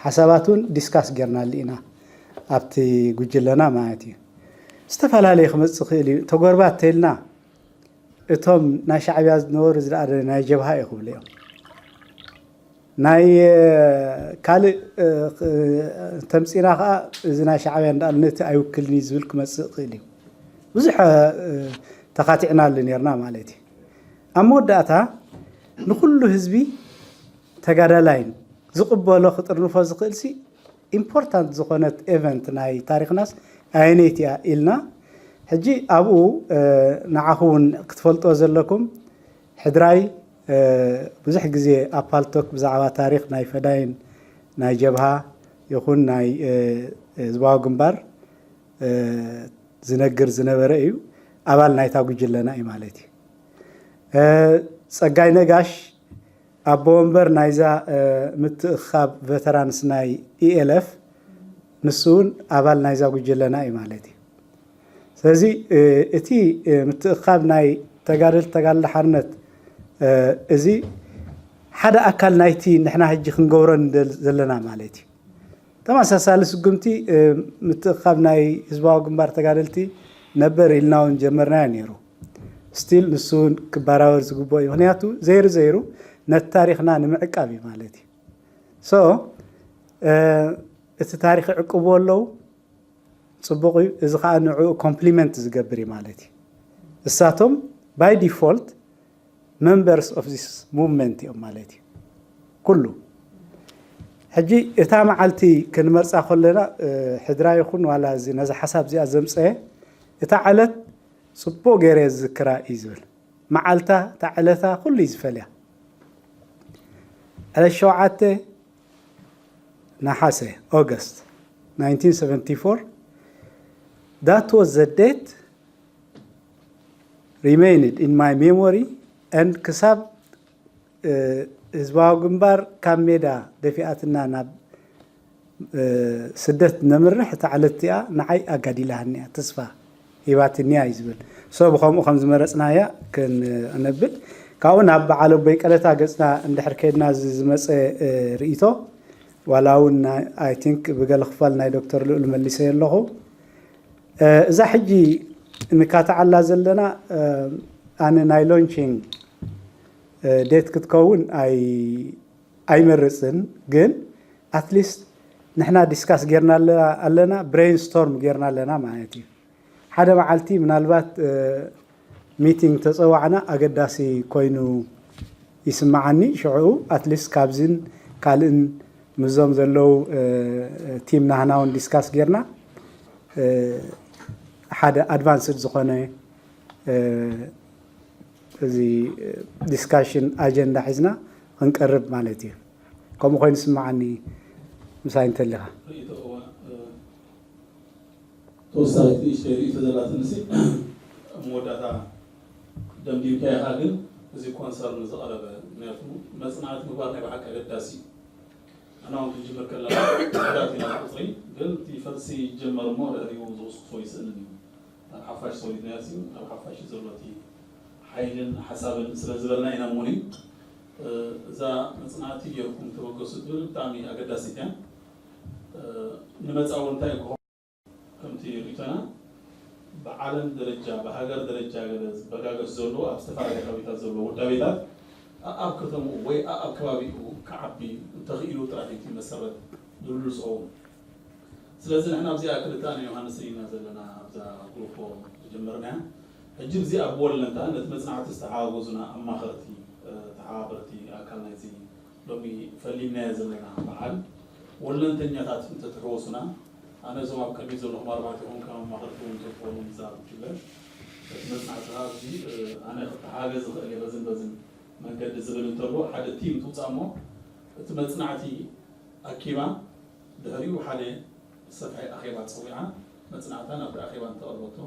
ሓሳባት እውን ዲስካስ ጌርናሉ ኢና ኣብቲ ጉጅለና ማለት እዩ። ዝተፈላለየ ክመፅእ ይኽእል እዩ። ተጎርባት ተይልና እቶም ናይ ሻዕብያ ዝነበሩ ዝለኣደ ናይ ጀብሃ እዩ ክብሉ እዮም። ናይ ካልእ ተምፂና ከዓ እዚ ናይ ሻዕብያ እንዳኣልነቲ ኣይውክልን እዩ ዝብል ክመፅእ ይኽእል እዩ። ብዙሕ ተኻቲዕናሉ ነርና ማለት እዩ። ኣብ መወዳእታ ንኩሉ ህዝቢ ተጋዳላይን ዝቕበሎ ክጥርንፎ ዝኽእል ሲ ኢምፖርታንት ዝኾነት ኤቨንት ናይ ታሪክናስ ኣየነይቲ እያ ኢልና ሕጂ ኣብኡ ንዓኹ እውን ክትፈልጦ ዘለኩም ሕድራይ ብዙሕ ግዜ ኣብ ፓልቶክ ብዛዕባ ታሪክ ናይ ፈዳይን ናይ ጀብሃ ይኹን ናይ ህዝባዊ ግንባር ዝነግር ዝነበረ እዩ። ኣባል ናይታ ጉጅለና እዩ ማለት እዩ። ፀጋይ ነጋሽ ኣቦ ወንበር ናይዛ ምትእኻብ ቨተራንስ ናይ ኢኤልኤፍ ንሱ እውን ኣባል ናይዛ ጉጅለና እዩ ማለት እዩ። ስለዚ እቲ ምትእኻብ ናይ ተጋደልቲ ተጋድሎ ሓርነት እዚ ሓደ ኣካል ናይቲ ንሕና ሕጂ ክንገብሮ ዘለና ማለት እዩ። ተመሳሳሊ ስጉምቲ ምትእኻብ ናይ ህዝባዊ ግንባር ተጋደልቲ ነበር ኢልና እውን ጀመርናዮ ነይሩ። ስቲል ንሱ እውን ክበራበር ዝግብኦ እዩ። ምክንያቱ ዘይሩ ዘይሩ ነቲ ታሪክና ንምዕቃብ እዩ ማለት እዩ። ሶ እቲ ታሪኽ ይዕቅብዎ ኣለዉ። ጽቡቕ እዩ። እዚ ኸኣ ንዕኡ ኮምፕሊመንት ዝገብር እዩ ማለት እዩ። እሳቶም by default members of this movement እዮም ማለት እዩ። ኩሉ ሕጂ እታ መዓልቲ ክንመርጻ ከለና ሕድራ ይኹን ዋላ እዚ ነዚ ሓሳብ እዚኣ ዘምጸየ እታ ዕለት ጽቡቕ ገይረ ዝዝክራ እዩ ዝብል። መዓልታ እታ ዕለታ ኩሉ እዩ ዝፈልያ። ዕለት ሸውዓተ ነሓሰ August nineteen seventy-four, that was the date remained in my memory and ክሳብ ህዝባዊ ግንባር ካብ ሜዳ ደፊኣትና ናብ ስደት ነምርሕ እታ ዕለት እቲኣ ንዓይ ኣጋዲላሃኒ እያ፣ ተስፋ ሂባትኒ እያ እዩ ዝብል። So ብኸምኡ ከም ዝመረፅናያ ክነብል ካብኡ ናብ በዓል ኣቦይ ቀለታ ገፅና እንድሕር ከይድና እዚ ዝመፀ ርእይቶ ዋላ እውን I think ብገለ ክፋል ናይ ዶክተር ልኡል መሊሰዮ ኣለኹ። እዛ ሕጂ ንካታዓላ ዘለና ኣነ ናይ ሎንቺንግ ዴት ክትከውን ኣይመርፅን፣ ግን ኣትሊስት ንሕና ዲስካስ ጌርና ኣለና፣ ብሬንስቶርም ጌርና ኣለና ማለት እዩ። ሓደ መዓልቲ ምናልባት ሚቲንግ ተፀዋዕና ኣገዳሲ ኮይኑ ይስምዓኒ። ሽዑ ኣትሊስት ካብዚን ካልእን ምስዞም ዘለዉ ቲም ናህና እውን ዲስካስ ጌርና ሓደ ኣድቫንስድ ዝኾነ እዚ ዲስካሽን ኣጀንዳ ሒዝና ክንቀርብ ማለት እዩ። ከምኡ ኮይኑ ይስምዓኒ ምሳይ እንተለኻ። ተወሳኺት ንእሽተይ ርእይቶ ዘላትንሲ ኣብ መወዳእታ ደምዲምካ ኢኻ፣ ግን እዚ ኮንሰርን ዝቐረበ ምክንያቱ መፅናዕቲ ምግባር ናይ ብሓቂ ኣገዳሲ እዩ። ኣና እውን ክንጅምር ከለና ሕዳት ኢና ቁፅሪ ግን እቲ ፈልሲ ይጀመር እሞ ድሕሪኡ ዝውስክሶ ይስእንን እዩ። ናብ ሓፋሽ ሰዊድናዮ ሲ ናብ ሓፋሽ ዘሎ እቲ ሓይልን ሓሳብን ስለ ዝበልና ኢና እሞኒ እዛ መፅናዕቲ ጌርኩም ተበገሱ ትብል ብጣዕሚ ኣገዳሲት እያ። ንመፃ እውን እንታይ ክኾ ከምቲ ርእቶና ብዓለም ደረጃ ብሃገር ደረጃ ገለ ዝበጋገስ ዘሎ ኣብ ዝተፈላለየ ከባቢታት ዘሎ ውዳቤታት ኣብ ከተምኡ ወይ ኣብ ከባቢኡ ክዓቢ እንተኽኢሉ ጥራሕ እቲ መሰረት ድልድል ዝኸውን። ስለዚ ንሕና ኣብዚኣ ክልተ ኣነ ዮሃንስ ኢና ዘለና ኣብዛ ግሩፖ ዝጀመርናያ። ሕጂ ብዚኣ ብወለንታ ነቲ መጽናዕቲ ዝተሓጋገዙና ኣማኸርቲ፣ ተሓባበርቲ ኣካል ናይዚ ሎሚ ፈሊምናዮ ዘለና በዓል ወለንተኛታት እንተትሕወሱና፣ ኣነ እዞም ኣብ ቅድሚት ዘለኹም ኣርባዕቲኹም ከም ኣማኸርቲ እውን እንተትኾኑ እዛ ጉጅለ እቲ መጽናዕቲ ኣብዚ ኣነ ክተሓጋገዝ ዝኽእል እየ በዝን በዝን መንገዲ ዝብል እንተሎ ሓደ ቲም ትውፃእ እሞ እቲ መጽናዕቲ ኣኪባ ድሕሪኡ ሓደ ሰፍሐ ኣኼባ ፀዊዓ መፅናዕታ ናብቲ ኣኼባ እንተቐርበቶ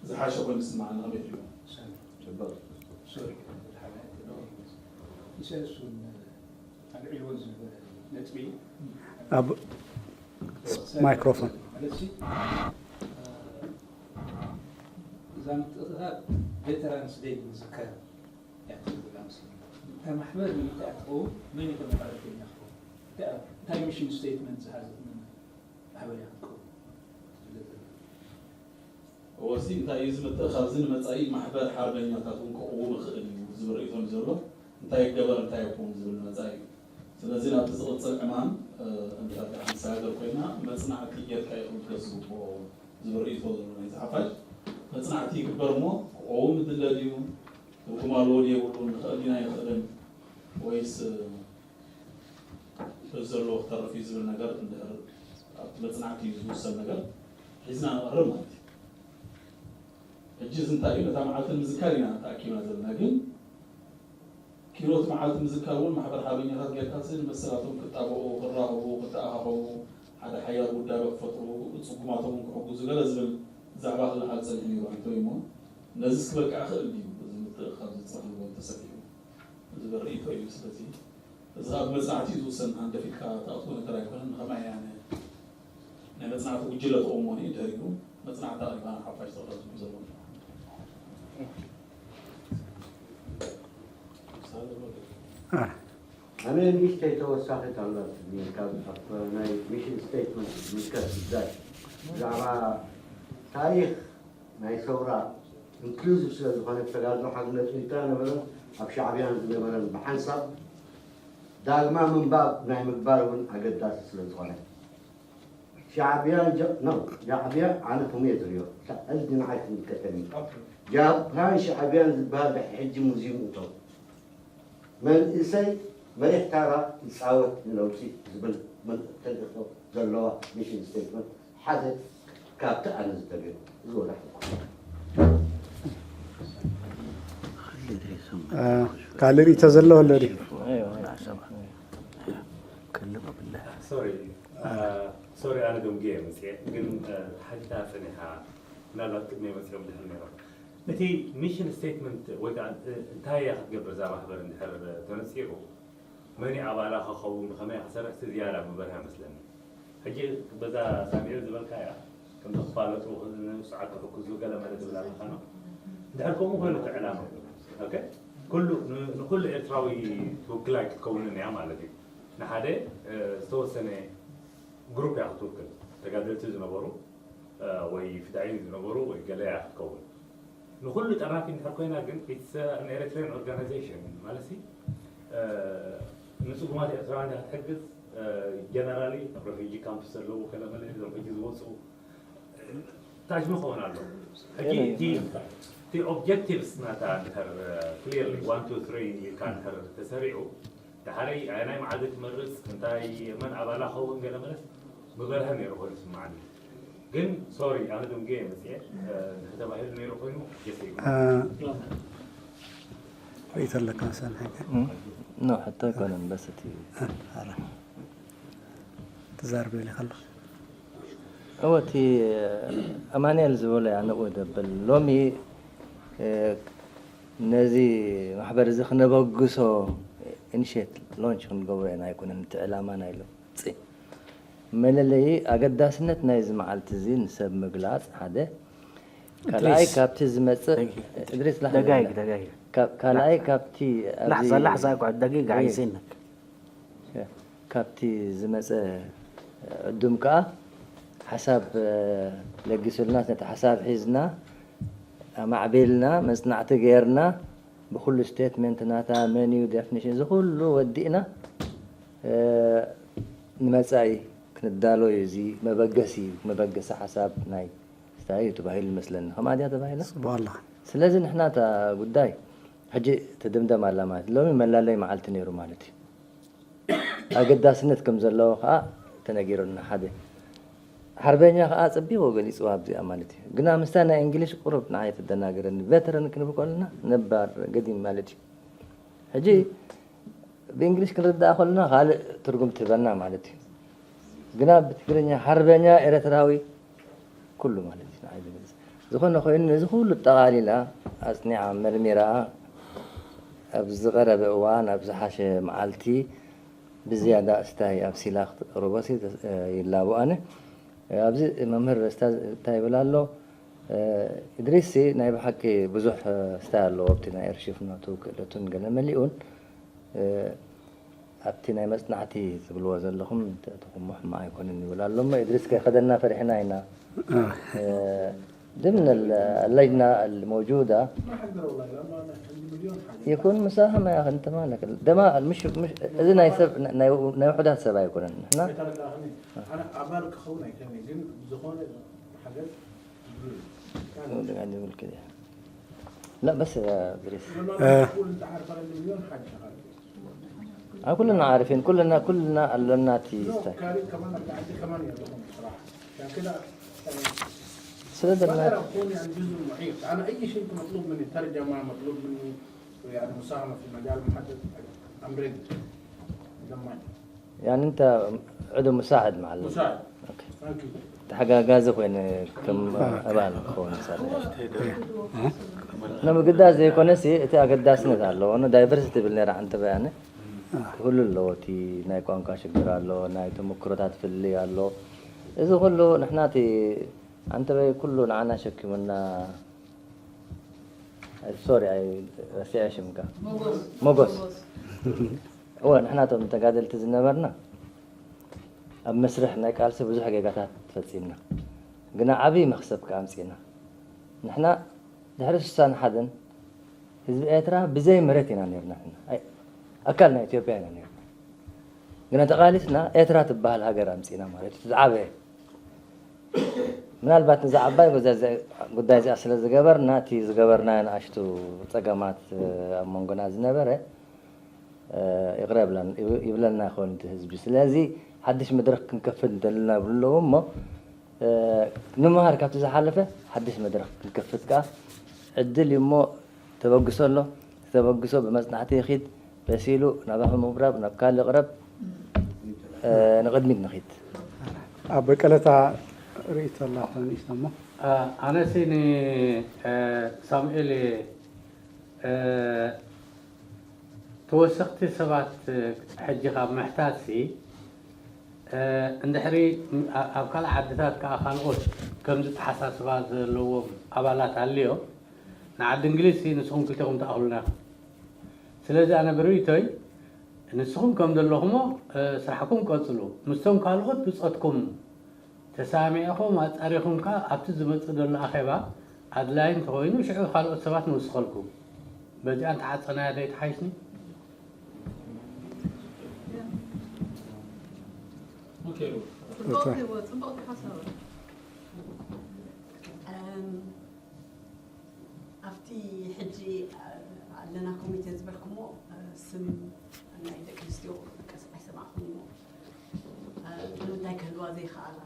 ዝሓሸ ኮይኑ ዝስምዓኒ ከመይ ትሪእዎ? ኢሳያስ እውን ኣልዒልዎ ዝነበረ ነጥቢ ኣብ ማይክሮፎን እዛ ምትእኽኻብ ቬተራንስ ደይ ንምዝካር እያ ትብል ኣምስሊ እታ ማሕበር ንምንታይ እያ ትኸውን መን እዩ ተመራረተኛ ክኸውን እንታይ ሚሽን ስቴትመንት ዝሓዘት ማሕበር እያ ክትከውን እወሲ እንታይ እዩ ዝምትእ ካብዚ ንመፃኢ ማሕበር ሓርበኛታት እውን ክቕውም ይኽእል እዩ ዝብል ርእይቶ እዩ ዘሎ እንታይ ይገበር እንታይ ይኹን ዝብል ንመፃኢ እዩ ስለዚ ናብቲ ዝቕፅል ዕማም እንድሕር ደኣ ንሰጋገር ኮይና መፅናዕቲ ጌርካ እዩ ክትገስ ዝግብኦ ዝብል ርእይቶ ዘሎ ናይ ዝሓፋሽ መፅናዕቲ ይግበር እሞ ክቐውም ይድለ ድዩ ትርጉም ኣለዎ ድዩ የብሉን ንኽእል ዲና ኣይኽእልን ወይስ በዚ ዘለዎ ክተርፍ እዩ ዝብል ነገር እንድሕር ኣብቲ መፅናዕቲ እዩ ዝውሰን ነገር ሒዝና ንቐርብ ማለት እዩ። ሕጂ እዚ እንታይ እዩ ነታ መዓልቲ ንምዝካር ኢና ተኣኪብና ዘለና ግን ኪኖ እቲ መዓልቲ ምዝካር እውን ማሕበር ሓርበኛታት ጌርካሲ ንመሰላቶም ክጣበቑ፣ ክራኸቡ፣ ክተኣኻኸቡ፣ ሓደ ሓያል ውዳበ ክፈጥሩ፣ ፅጉማቶም እውን ክሕግዙ ገለ ዝብል ዛዕባ ክለዓል ፀኒሑ ነይሩ ኣይንተወይ እሞ ነዚ እስኪ በቃ ይኽእል ድዩ እዚ ምትእኽኻብ ዝፀንሕዎ ተሰፊሑ ዝብል ርእይቶ እዩ። ስለዚ እዚ ከዓ ብመፅናዕቲ እዩ ዝውሰን። ሃንደፊትካ ትኣትዎ ነገር ኣይኮነን። ንኸማይ ኣነ ናይ መፅናዕቲ ጉጅለ ተቐውሞኒ ድሕሪኡ መፅናዕቲ ኣቕሪባ ንሓፋሽ ተቕረብ ዝብል ዘሎ ኣነ ንእሽተይ ተወሳኺት ኣላትኒ ካብ ናይ ሚሽን ስቴትመንት ዝምልከት ጉዳይ ብዛዕባ ታሪክ ናይ ሰውራ ኢንክሉዚቭ ስለ ዝኾነ ተጋድሎ ሓርነት ኤርትራ ነበረን ኣብ ሻዕብያን ዝነበረን ብሓንሳብ ዳግማ ምንባብ ናይ ምግባር እውን ኣገዳሲ ስለ ዝኾነ ሻዕብያን ጃ- no፣ ሻዕብያ ኣነ ከምኡ እየ ዝሪኦ። ቀልዲ ንዓይ ትምልከተኒ። ጃፓን ሻዕብያን ዝበሃል ድሕሪ ሕጂ ሙዚየም እቶም መንእሰይ መሪሕ ታራ ይፃወት ንለውጢ ዝብል መልእኽቲ ተልእኾ ዘለዋ ሚሽን ስቴትመንት ሓደ ካብቲ ኣነ ዝደልዮ እዚ ወላሕቲ ካልእ ርእይቶ ዘሎ ኣሎ ድዩ? ሶሪ ሶሪ ኣነ ደንጉየ መፅየ ግን ሓቲታ ፀኒሓ ምናልባት ቅድሚ መፅኦም ድሕር ነይሮም እቲ ሚሽን ስቴትመንት ወይ ከዓ እንታይ እያ ክትገብር እዛ ማሕበር እንድሕር ተነፂሩ መን ኣባላ ከኸውን ብኸመይ ክሰርሕ እቲ ዝያዳ ምበርሃ መስለኒ ሕጂ በዛ ሳሚኤል ዝበልካ እያ ከምዚ ክፋለጡ ንስዓት ክሕግዙ ገለ መለ ዝብል ኣለካ ነው እንድሕር ከምኡ ኮይኑ እቲ ዕላማ ኩሉ ንኩሉ ኤርትራዊ ትውክላይ ክትከውንን እያ ማለት እዩ ንሓደ ዝተወሰነ ግሩፕ እያ ክትውክል ተጋደልቲ ዝነበሩ ወይ ፍዳይን ዝነበሩ ወይ ገለ እያ ክትከውን ንኩሉ ጠራፊ እንድሕር ኮይና ግን it's an Eritrean organization ማለት ንፅጉማት ኤርትራውያን ክትሕግዝ generally ኣብ refugee camps ዘለዉ ከለመለ ዞም ሕጂ ዝወፁ ታጅ መኸውን ኣሎ ሕጂ እቲ objectives ናታ እንድሕር clearly one two three ኢልካ እንድሕር ተሰሪዑ ዳሕረይ ኣየናይ መዓልቲ ትመርፅ እንታይ መን ኣባላ ኸውን ገለ መለስ ምበርሀ ነይሩ ኮይኑ ስማዓኒ ግን sorry ኣነ ደንጉየ መፅየ ተባሂሉ ነይሩ ኮይኑ ጌሰ ርእይቶ ኣለካ መሰል ሓቂ ኖ ሕቶ ኣይኮነን በስ እቲ ተዛርበ ኢለ ከለካ እወ እቲ ኣማንኤል ዝበሎ እያ ንኡ ደብል ሎሚ ነዚ ማሕበር እዚ ክነበግሶ ኢኒሽት ሎንች ክንገብሮ ኢና ኣይኮነን እቲ ዕላማ ናይ ሎምፂ መለለይ ኣገዳስነት ናይዚ መዓልቲ እዚ ንሰብ ምግላፅ ሓደ ካልኣይ ካብቲ ዝመፅእ እድሪስ ላሕ ካልኣይ ካብቲ ላሕዛ ላሕዛ ይቁዐ ደቂቅ ዓይዘይነክ ካብቲ ዝመፀ ዕዱም ከዓ ሓሳብ ለጊሱልና ነቲ ሓሳብ ሒዝና ኣማዕቢልና መፅናዕቲ ገይርና ብኩሉ ስቴትመንት ናታ መን እዩ ዴፍኒሽን እዚ ኩሉ ወዲእና ንመፃኢ ክንዳሎ እዩ እዚ መበገሲ እዩ መበገሲ ሓሳብ ናይ ስታይ እዩ ተባሂሉ ይመስለኒ ከምኣ ድያ ተባሂላ ፅቡቅ ኣለካ ስለዚ ንሕና እታ ጉዳይ ሕጂ ትድምደም ኣላ ማለት ሎሚ መላለይ መዓልቲ ነይሩ ማለት እዩ ኣገዳስነት ከም ዘለዎ ከዓ ተነጊሩና ሓደ ሓርበኛ ከዓ ፀቢቑ ገሊፅዋ ኣብዚኣ ማለት እዩ ግና ምስታ ናይ እንግሊሽ ቁሩብ ንዓይ ተደናገረኒ ቨተረን ክንብል ከለና ነባር ገዲም ማለት እዩ ሕጂ ብእንግሊሽ ክንርዳእ ከለና ካልእ ትርጉም ትህበና ማለት እዩ ግና ብትግርኛ ሓርበኛ ኤረትራዊ ኩሉ ማለት እዩ ንዓይ ዝገልፅ ዝኾነ ኮይኑ ነዚ ኩሉ ጠቓሊላ ኣፅኒዓ መርሚራ ኣብ ዝቐረበ እዋን ኣብ ዝሓሸ መዓልቲ ብዝያዳ እስታይ ኣብ ሲላ ክትቕርቦ ይላቦ ኣነ ኣብዚ መምህር እስታ እንታይ ይብል ኣሎ እድሪስ ናይ ብሓቂ ብዙሕ እስታይ ኣለዎ ኣብቲ ናይ ኣርሺፍነቱ ክእለቱን ገለ መሊኡን ኣብቲ ናይ መፅናዕቲ ትብልዎ ዘለኹም ተእትኹሞ ሕማቕ ኣይኮነን ይብል ኣሎ እሞ እድሪስ ከይኸደና ፈሪሕና ኢና ضمن اللجنة الموجودة يكون مساهمة يا أخي أنت مالك ده ما مش مش إذا نايسب نايوحدات سبا يكون نحن ኣባል ክኸውን ኣይከኒ ግን ዝኾነ ሓገዝ قاعد يقول كده لا بس يا إدريس ቁል እንተ ዓርፈረ ሚሊዮን ሓጅ ኩልና ዓርፊን ኩልና ኩልና ኣለና እቲ ስታይ ስለ ዘለና أنا أي شيء مطلوب مني ترجمة مطلوب مني يعني مساهمة في مجال محدد I'm ready. يعني انت عضو مساعد مع ال... مساعد. Thank you. ተሓጋጋዚ ኮይነ ከም ኣባል ክኸውን ይሳለ ንምግዳስ ዘይኮነሲ እቲ ኣገዳስነት ኣለዎ ዳይቨርሲቲ ብል ነራ ዓንተ በያነ ኩሉ ኣለዎ እቲ ናይ ቋንቋ ሽግር ኣሎ ናይ ተመክሮታት ፍልልይ ኣሎ እዚ ኩሉ ንሕና እቲ ዓንተ በይ ኩሉ ንዓና ሸኪሙና ሶሪ ረሲዐ ሽምካ ሞጎስ እወ ንሕና ቶም ተጋደልቲ ዝነበርና ኣብ መስርሕ ናይ ቃልሲ ብዙሕ ጌጋታት ፈፂምና ግና ዓብዪ መክሰብ ከኣምፂእና ንሕና ድሕሪ ስሳን ሓደን ህዝቢ ኤርትራ ብዘይ መሬት ኢና ነርና ኣካል ናይ ኢትዮጵያ ኢና ነርና ግና ተቃሊስና ኤርትራ ትበሃል ሃገር ኣምፂእና ማለት እዩ ዝዓበየ ምናልባት ነዛ ዓባይ ጉዳይ እዚኣ ስለ ዝገበርና፣ እቲ ዝገበርናዮ ንኣሽቱ ጸገማት ኣብ መንጎና ዝነበረ ይቕረ ይብለና ይኸውን እቲ ህዝቢ። ስለዚ ሓድሽ መድረኽ ክንከፍት እንተልና ይብሉ ኣለዉ እሞ፣ ንምሃር ካብቲ ዝሓለፈ ሓድሽ መድረኽ ክንከፍት ከኣ ዕድል እዩ እሞ፣ ተበግሶ ኣሎ። ተበግሶ ብመጽናዕቲ ይኺድ፣ በሲሉ ናባኹም ምቕራብ፣ ናብ ካልእ ቅረብ፣ ንቕድሚት ንኺድ። ኣብ በቀለታ ርእይቶ ኣላ ኮነ ኢስታሞ። ኣነሲ ንሳሙኤል ተወሰኽቲ ሰባት ሕጂ ካብ ምሕታትሲ፣ እንድሕሪ ኣብ ካልእ ዓድታት ከዓ ካልኦት ከምዚ ተሓሳስባ ዘለዎም ኣባላት ኣልዮ፣ ንዓዲ እንግሊዝ ንስኹም ክልቴኹም ትኣኽሉና ኢኹም። ስለዚ ኣነ ብርእይቶይ ንስኹም ከም ዘለኹሞ ስራሕኩም ቀጽሉ፣ ምስቶም ካልኦት ብጾትኩም ተሳሚዕኹም ኣጻሪኹም ከኣ ኣብቲ ዝመጽእ ዘሎ ኣኼባ ኣድላይ እንተኾይኑ ሽዑ ካልኦት ሰባት ንውስኸልኩም። በዚኣ እንተሓጸናያ ዶ ኣይትሓይሽኒ? ጽቡቕ ትህቦ፣ ጽቡቕ ሓሳብ። ኣብቲ ሕጂ ኣለና ኮሚቴ ዝበልኩሞ ስም ናይ ደቂ ኣንስትዮ ቀስ ኣይሰማዕኹም እሞ ንምንታይ ክህልዋ ዘይከኣላ?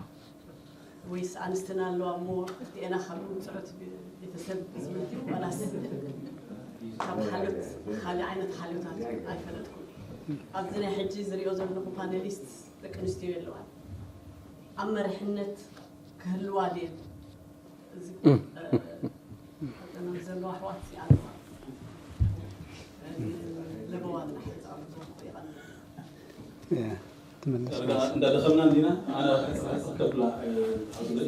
ወይስ ኣንስትና ኣለዋ እሞ ክልቲኤና ካብ ምጽዑት ቤተሰብ ዝመልዩ ዋላስ ካብ ሓልዮት ካልእ ዓይነት ሓልዮታት ኣይፈለጥኩን። ኣብዚ ናይ ሕጂ ዝሪኦ ዘለኹ ፓነሊስት ደቂ ኣንስትዮ የለዋን። ኣብ መሪሕነት ክህልዋ ድየን? እዚ ዘለዋ ኣሕዋት ኣለዋ። ለበዋ ዝናሕፃሉ ዘለኹ ይቐንል። እንዳደኸምና እንዲና ኣነ ሕፅር ከብላ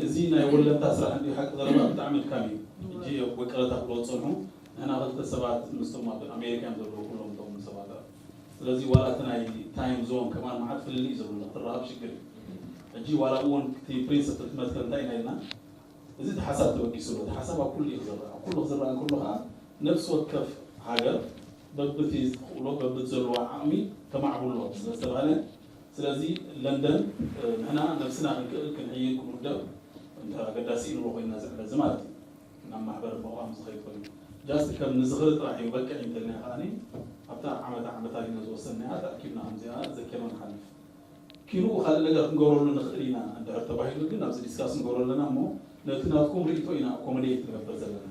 እዚ ናይ ወለንታ ስራሕ እንዲ ሓቂ ዘረባ ብጣዕሚ ድካም እዩ። እጂ ወቀረታ ክሎ ዝፀንሑ ንሕና ክልተ ሰባት ምስቶም ኣብ ኣሜሪካ እዮም ዘለዉ ኩሎም እቶም ሰባት። ስለዚ ዋላ እቲ ናይ ታይም ዞን ከማን መዓት ፍልልይ እዩ ዘሎ ክትረኸብ ሽግር እዩ። ሕጂ ዋላ እውን እቲ ፕሪንስፕል ትመስለ እንታይ ኢና ኢልና እዚ እቲ ሓሳብ ተበጊሱ ኣሎ። እቲ ሓሳብ ኣብ ኩሉ እዩ ክዝራእ። ኣብ ኩሉ ክዝራእ እንከሎ ከዓ ነፍሲ ወከፍ ሃገር በብቲ ዝኽእሎ በብቲ ዘለዋ ዓቕሚ ተማዕብሎ ስለ ዝተባህለ ስለዚ ለንደን ንሕና ነብስና ክንክእል ክንዕይን ክንውደብ እንተ ኣገዳሲ ንብሎ ኮይንና ዝዕለዚ ማለት እዩ። ናብ ማሕበር መቋም ዝኸይድ ኮይኑ ጃስት ከም ንዝኽሪ ጥራሕ እዩ በቅዕ እንተልና ከዓኒ ኣብታ ዓመት ዓመት ኣሊና ዝወሰንናያ ተኣኪብና ከምዚኣ ዘኪርና ንሓልፍ። ኪንኡ ካልእ ነገር ክንገብረሉ ንኽእል ኢና እንድሕር ተባሂሉ ግን ኣብዚ ዲስካስ ንገብሮ ኣለና እሞ ነቲ ናትኩም ርእቶ ኢና ኣኮሞዴት ንገብር ዘለና።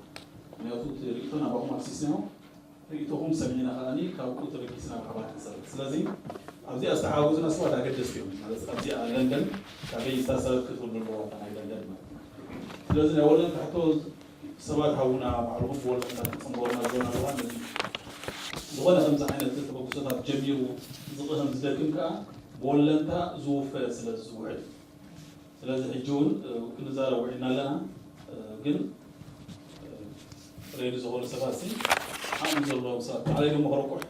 ምክንያቱ እቲ ርእቶ ናባኹም ኣፍሲስናዮ ርእቶኹም ሰሚዕና ከዓኒ ካብኡ ተበጊስና ብሓባር ክንሰርሕ። ስለዚ ኣብዚኣ ዝተሓወዙና ሰባት ኣገደስቲ እዮም። ማለት ኣብዚኣ ለንደን ካበይ ዝተሰርት ክትብሉ ኣለዋ እታ ናይ ለንደን ማለት እዩ። ስለዚ ናይ ወለንታ ሕቶ ሰባት ሃቡና ባዕልኹም ብወለንታ ክትፅንበሩና ዝብለና ኣለዋ። ነዚ ዝኾነ ከምዚ ዓይነት ተበግሶታት ጀሚሩ ዝቕህም ዝደክም ከዓ ብወለንታ ዝውፈ ስለ ዝውዕል ስለዚ ሕጂ እውን ክንዛረብ ውዒልና ኣለና። ግን ሬዲ ዝኾኑ ሰባት ሲ ዓቕሚ ዘለዎም ሰባት ባዕለይ ደሞ ክረቁሕ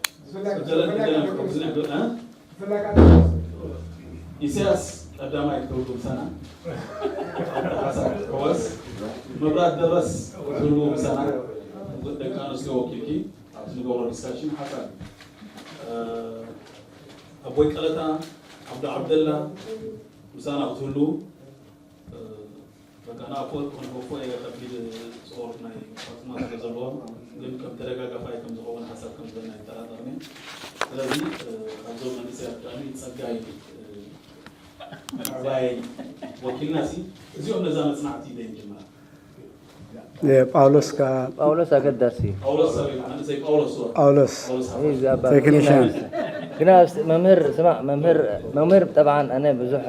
ኢሳያስ ቀዳማይ ክትብሉ ምሳና ሓሳብ ሕወስ መብራት ደረስ ክትብሉ ምሳና ደቂ ኣንስትዮ ወኪልኪ ኣብቲ ንገብሮ ዲስካሽን ሓሳብ ኣቦይ ቀለታ ዓብዱ ዓብደላ ምሳና ክትህሉ በቃ ንኣፈወርቂ ክንገፎ እየ ከቢድ ጾር ናይ ፋጥማ ስለ ዘለዎ ግን ከም ተደጋጋፋይ ከም ዝኸውን ሓሳብ ከም ዘለና ይጠራጠርኒ። ስለዚ ካብዞም መንእሰያት ብጣዕሚ ጸጋይ ምዕባይ ወኪልና ሲ እዚኦም ነዛ መጽናዕቲ ደይ ጅምራ ጳውሎስ ከ ጳውሎስ ኣገዳሲ እዩ። ጳውሎስ ሰብ እዩ፣ መንእሰይ ጳውሎስ ወር ጳውሎስ ጳውሎስ ሓፋ ይህ ዛባ ቴክኒሽያን ግና እስቲ መምህር ስማዕ መምህር መምህር ጠብዓን ኣነ ብዙሕ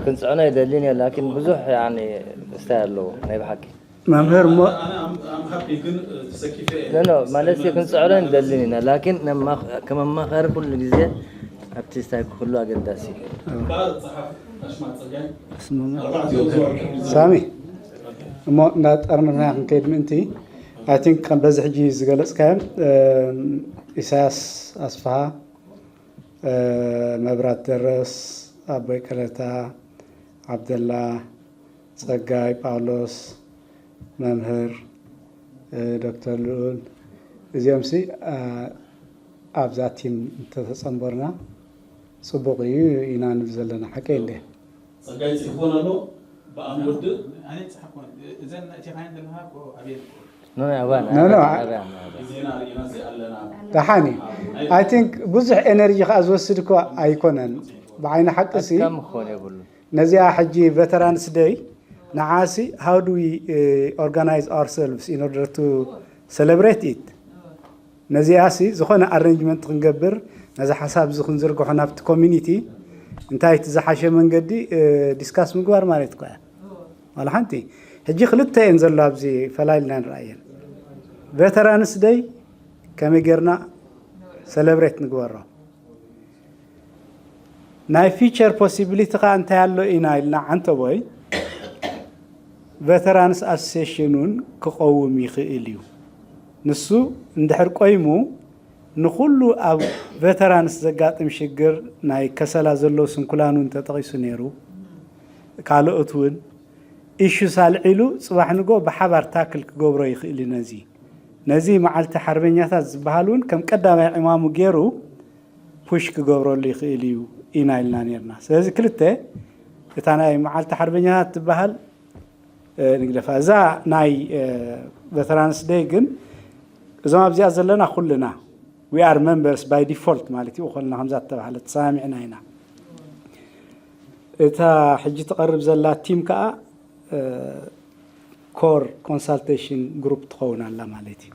ክንፅዕኖ ይደልን እየ ላኪን ብዙሕ ያኒ እስታይ ኣለዎ ናይ ብሓቂ መምህር እሞ ኣነ ኣም ሃፒ ግን ተሰኪፈ እየ ኖ ኖ ማለት እዩ ክንፅዕኖ ንደልን ኢና ላኪን ነማ- ከመማኸሪ ኩሉ ግዜ ኣብቲ ስታይ ክህሉ ኣገዳሲ እዩ እምበኣር ፀሓፍ ኣሽማት ፀጋይ እስማማ ኣርባዕቲኦም ዝወርቂ ሳሚ እሞ እንዳጠርነፍና ክንከይድ ምእንቲ ኣይ ቲንክ ከም በዚ ሕጂ ዝገለፅካዮም ኢሳያስ ኣስፍሃ መብራት ደረስ ኣቦይ ቀለታ ዓብደላ ጸጋይ ጳውሎስ መምህር ዶክተር ልኡል እዚኦም ሲ ኣብዛ ቲም እንተተጸንበሩና ጽቡቕ እዩ ኢና ንብል ዘለና ሓቀይ እንደ ጸጋይ ጽሕፎን ኣሎ ብኣም ወድእ ኣነ ጻሕኮን እዘን እቲ ካይን ዘለካ እኮ ኣብየን እኮ No, no, أبان No, no, أبان I- أبان أبان ግዜና ርኢና ዘይኣለና ደሓን እዩ። I think ብዙሕ ኤነርጂ ከኣ ዝወስድ እኮ ኣይኮነን። ብዓይኒ ሓቂ ሲ كم خون يقول ነዚኣ ሕጂ ቨተራንስ ደይ ንዓሲ how do we organize ourselves in order to celebrate it? ነዚኣ ሲ ዝኾነ ኣሬንጅመንት ክንገብር ነዚ ሓሳብ እዚ ክንዝርግሖ ናብቲ ኮሚኒቲ እንታይ እቲ ዝሓሸ መንገዲ ዲስካስ ምግባር ማለት እኮ እያ። ዋላ ሓንቲ ሕጂ ክልተ እየን ዘሎ ኣብዚ ፈላይልና ንረኣየን። ቨተራንስ ደይ ከመይ ጌርና ሰለብሬት ንግበሮ? ናይ ፊቸር ፖሲቢሊቲ ኸ እንታይ ኣሎ ኢና ኢልና ዓንተቦይ ቨተራንስ ኣሶሴሽን እውን ክቐውም ይኽእል እዩ። ንሱ እንድሕር ቆይሙ ንኹሉ ኣብ ቨተራንስ ዘጋጥም ሽግር ናይ ከሰላ ዘሎ ስንኩላን እውን ተጠቒሱ ነይሩ። ካልኦት እውን ኢሹስ ኣልዒሉ ጽባሕ ንጎ ብሓባር ታክል ክገብሮ ይኽእል እዩ። ነዚ ነዚ መዓልቲ ሓርበኛታት ዝበሃል እውን ከም ቀዳማይ ዕማሙ ገይሩ ፑሽ ክገብረሉ ይኽእል እዩ ኢና ኢልና ነርና። ስለዚ ክልተ እታ ናይ መዓልቲ ሓርበኛታት ትበሃል ንግደፋ። እዛ ናይ ቨተራንስ ደይ ግን እዞም ኣብዚኣ ዘለና ኩልና we are members by default ማለት እዩ። ኮልና ከምዛ ተባህለ ተሰማሚዕና ኢና። እታ ሕጂ ትቐርብ ዘላ ቲም ከዓ ኮር ኮንሳልቴሽን ግሩፕ ትኸውን ኣላ ማለት እዩ።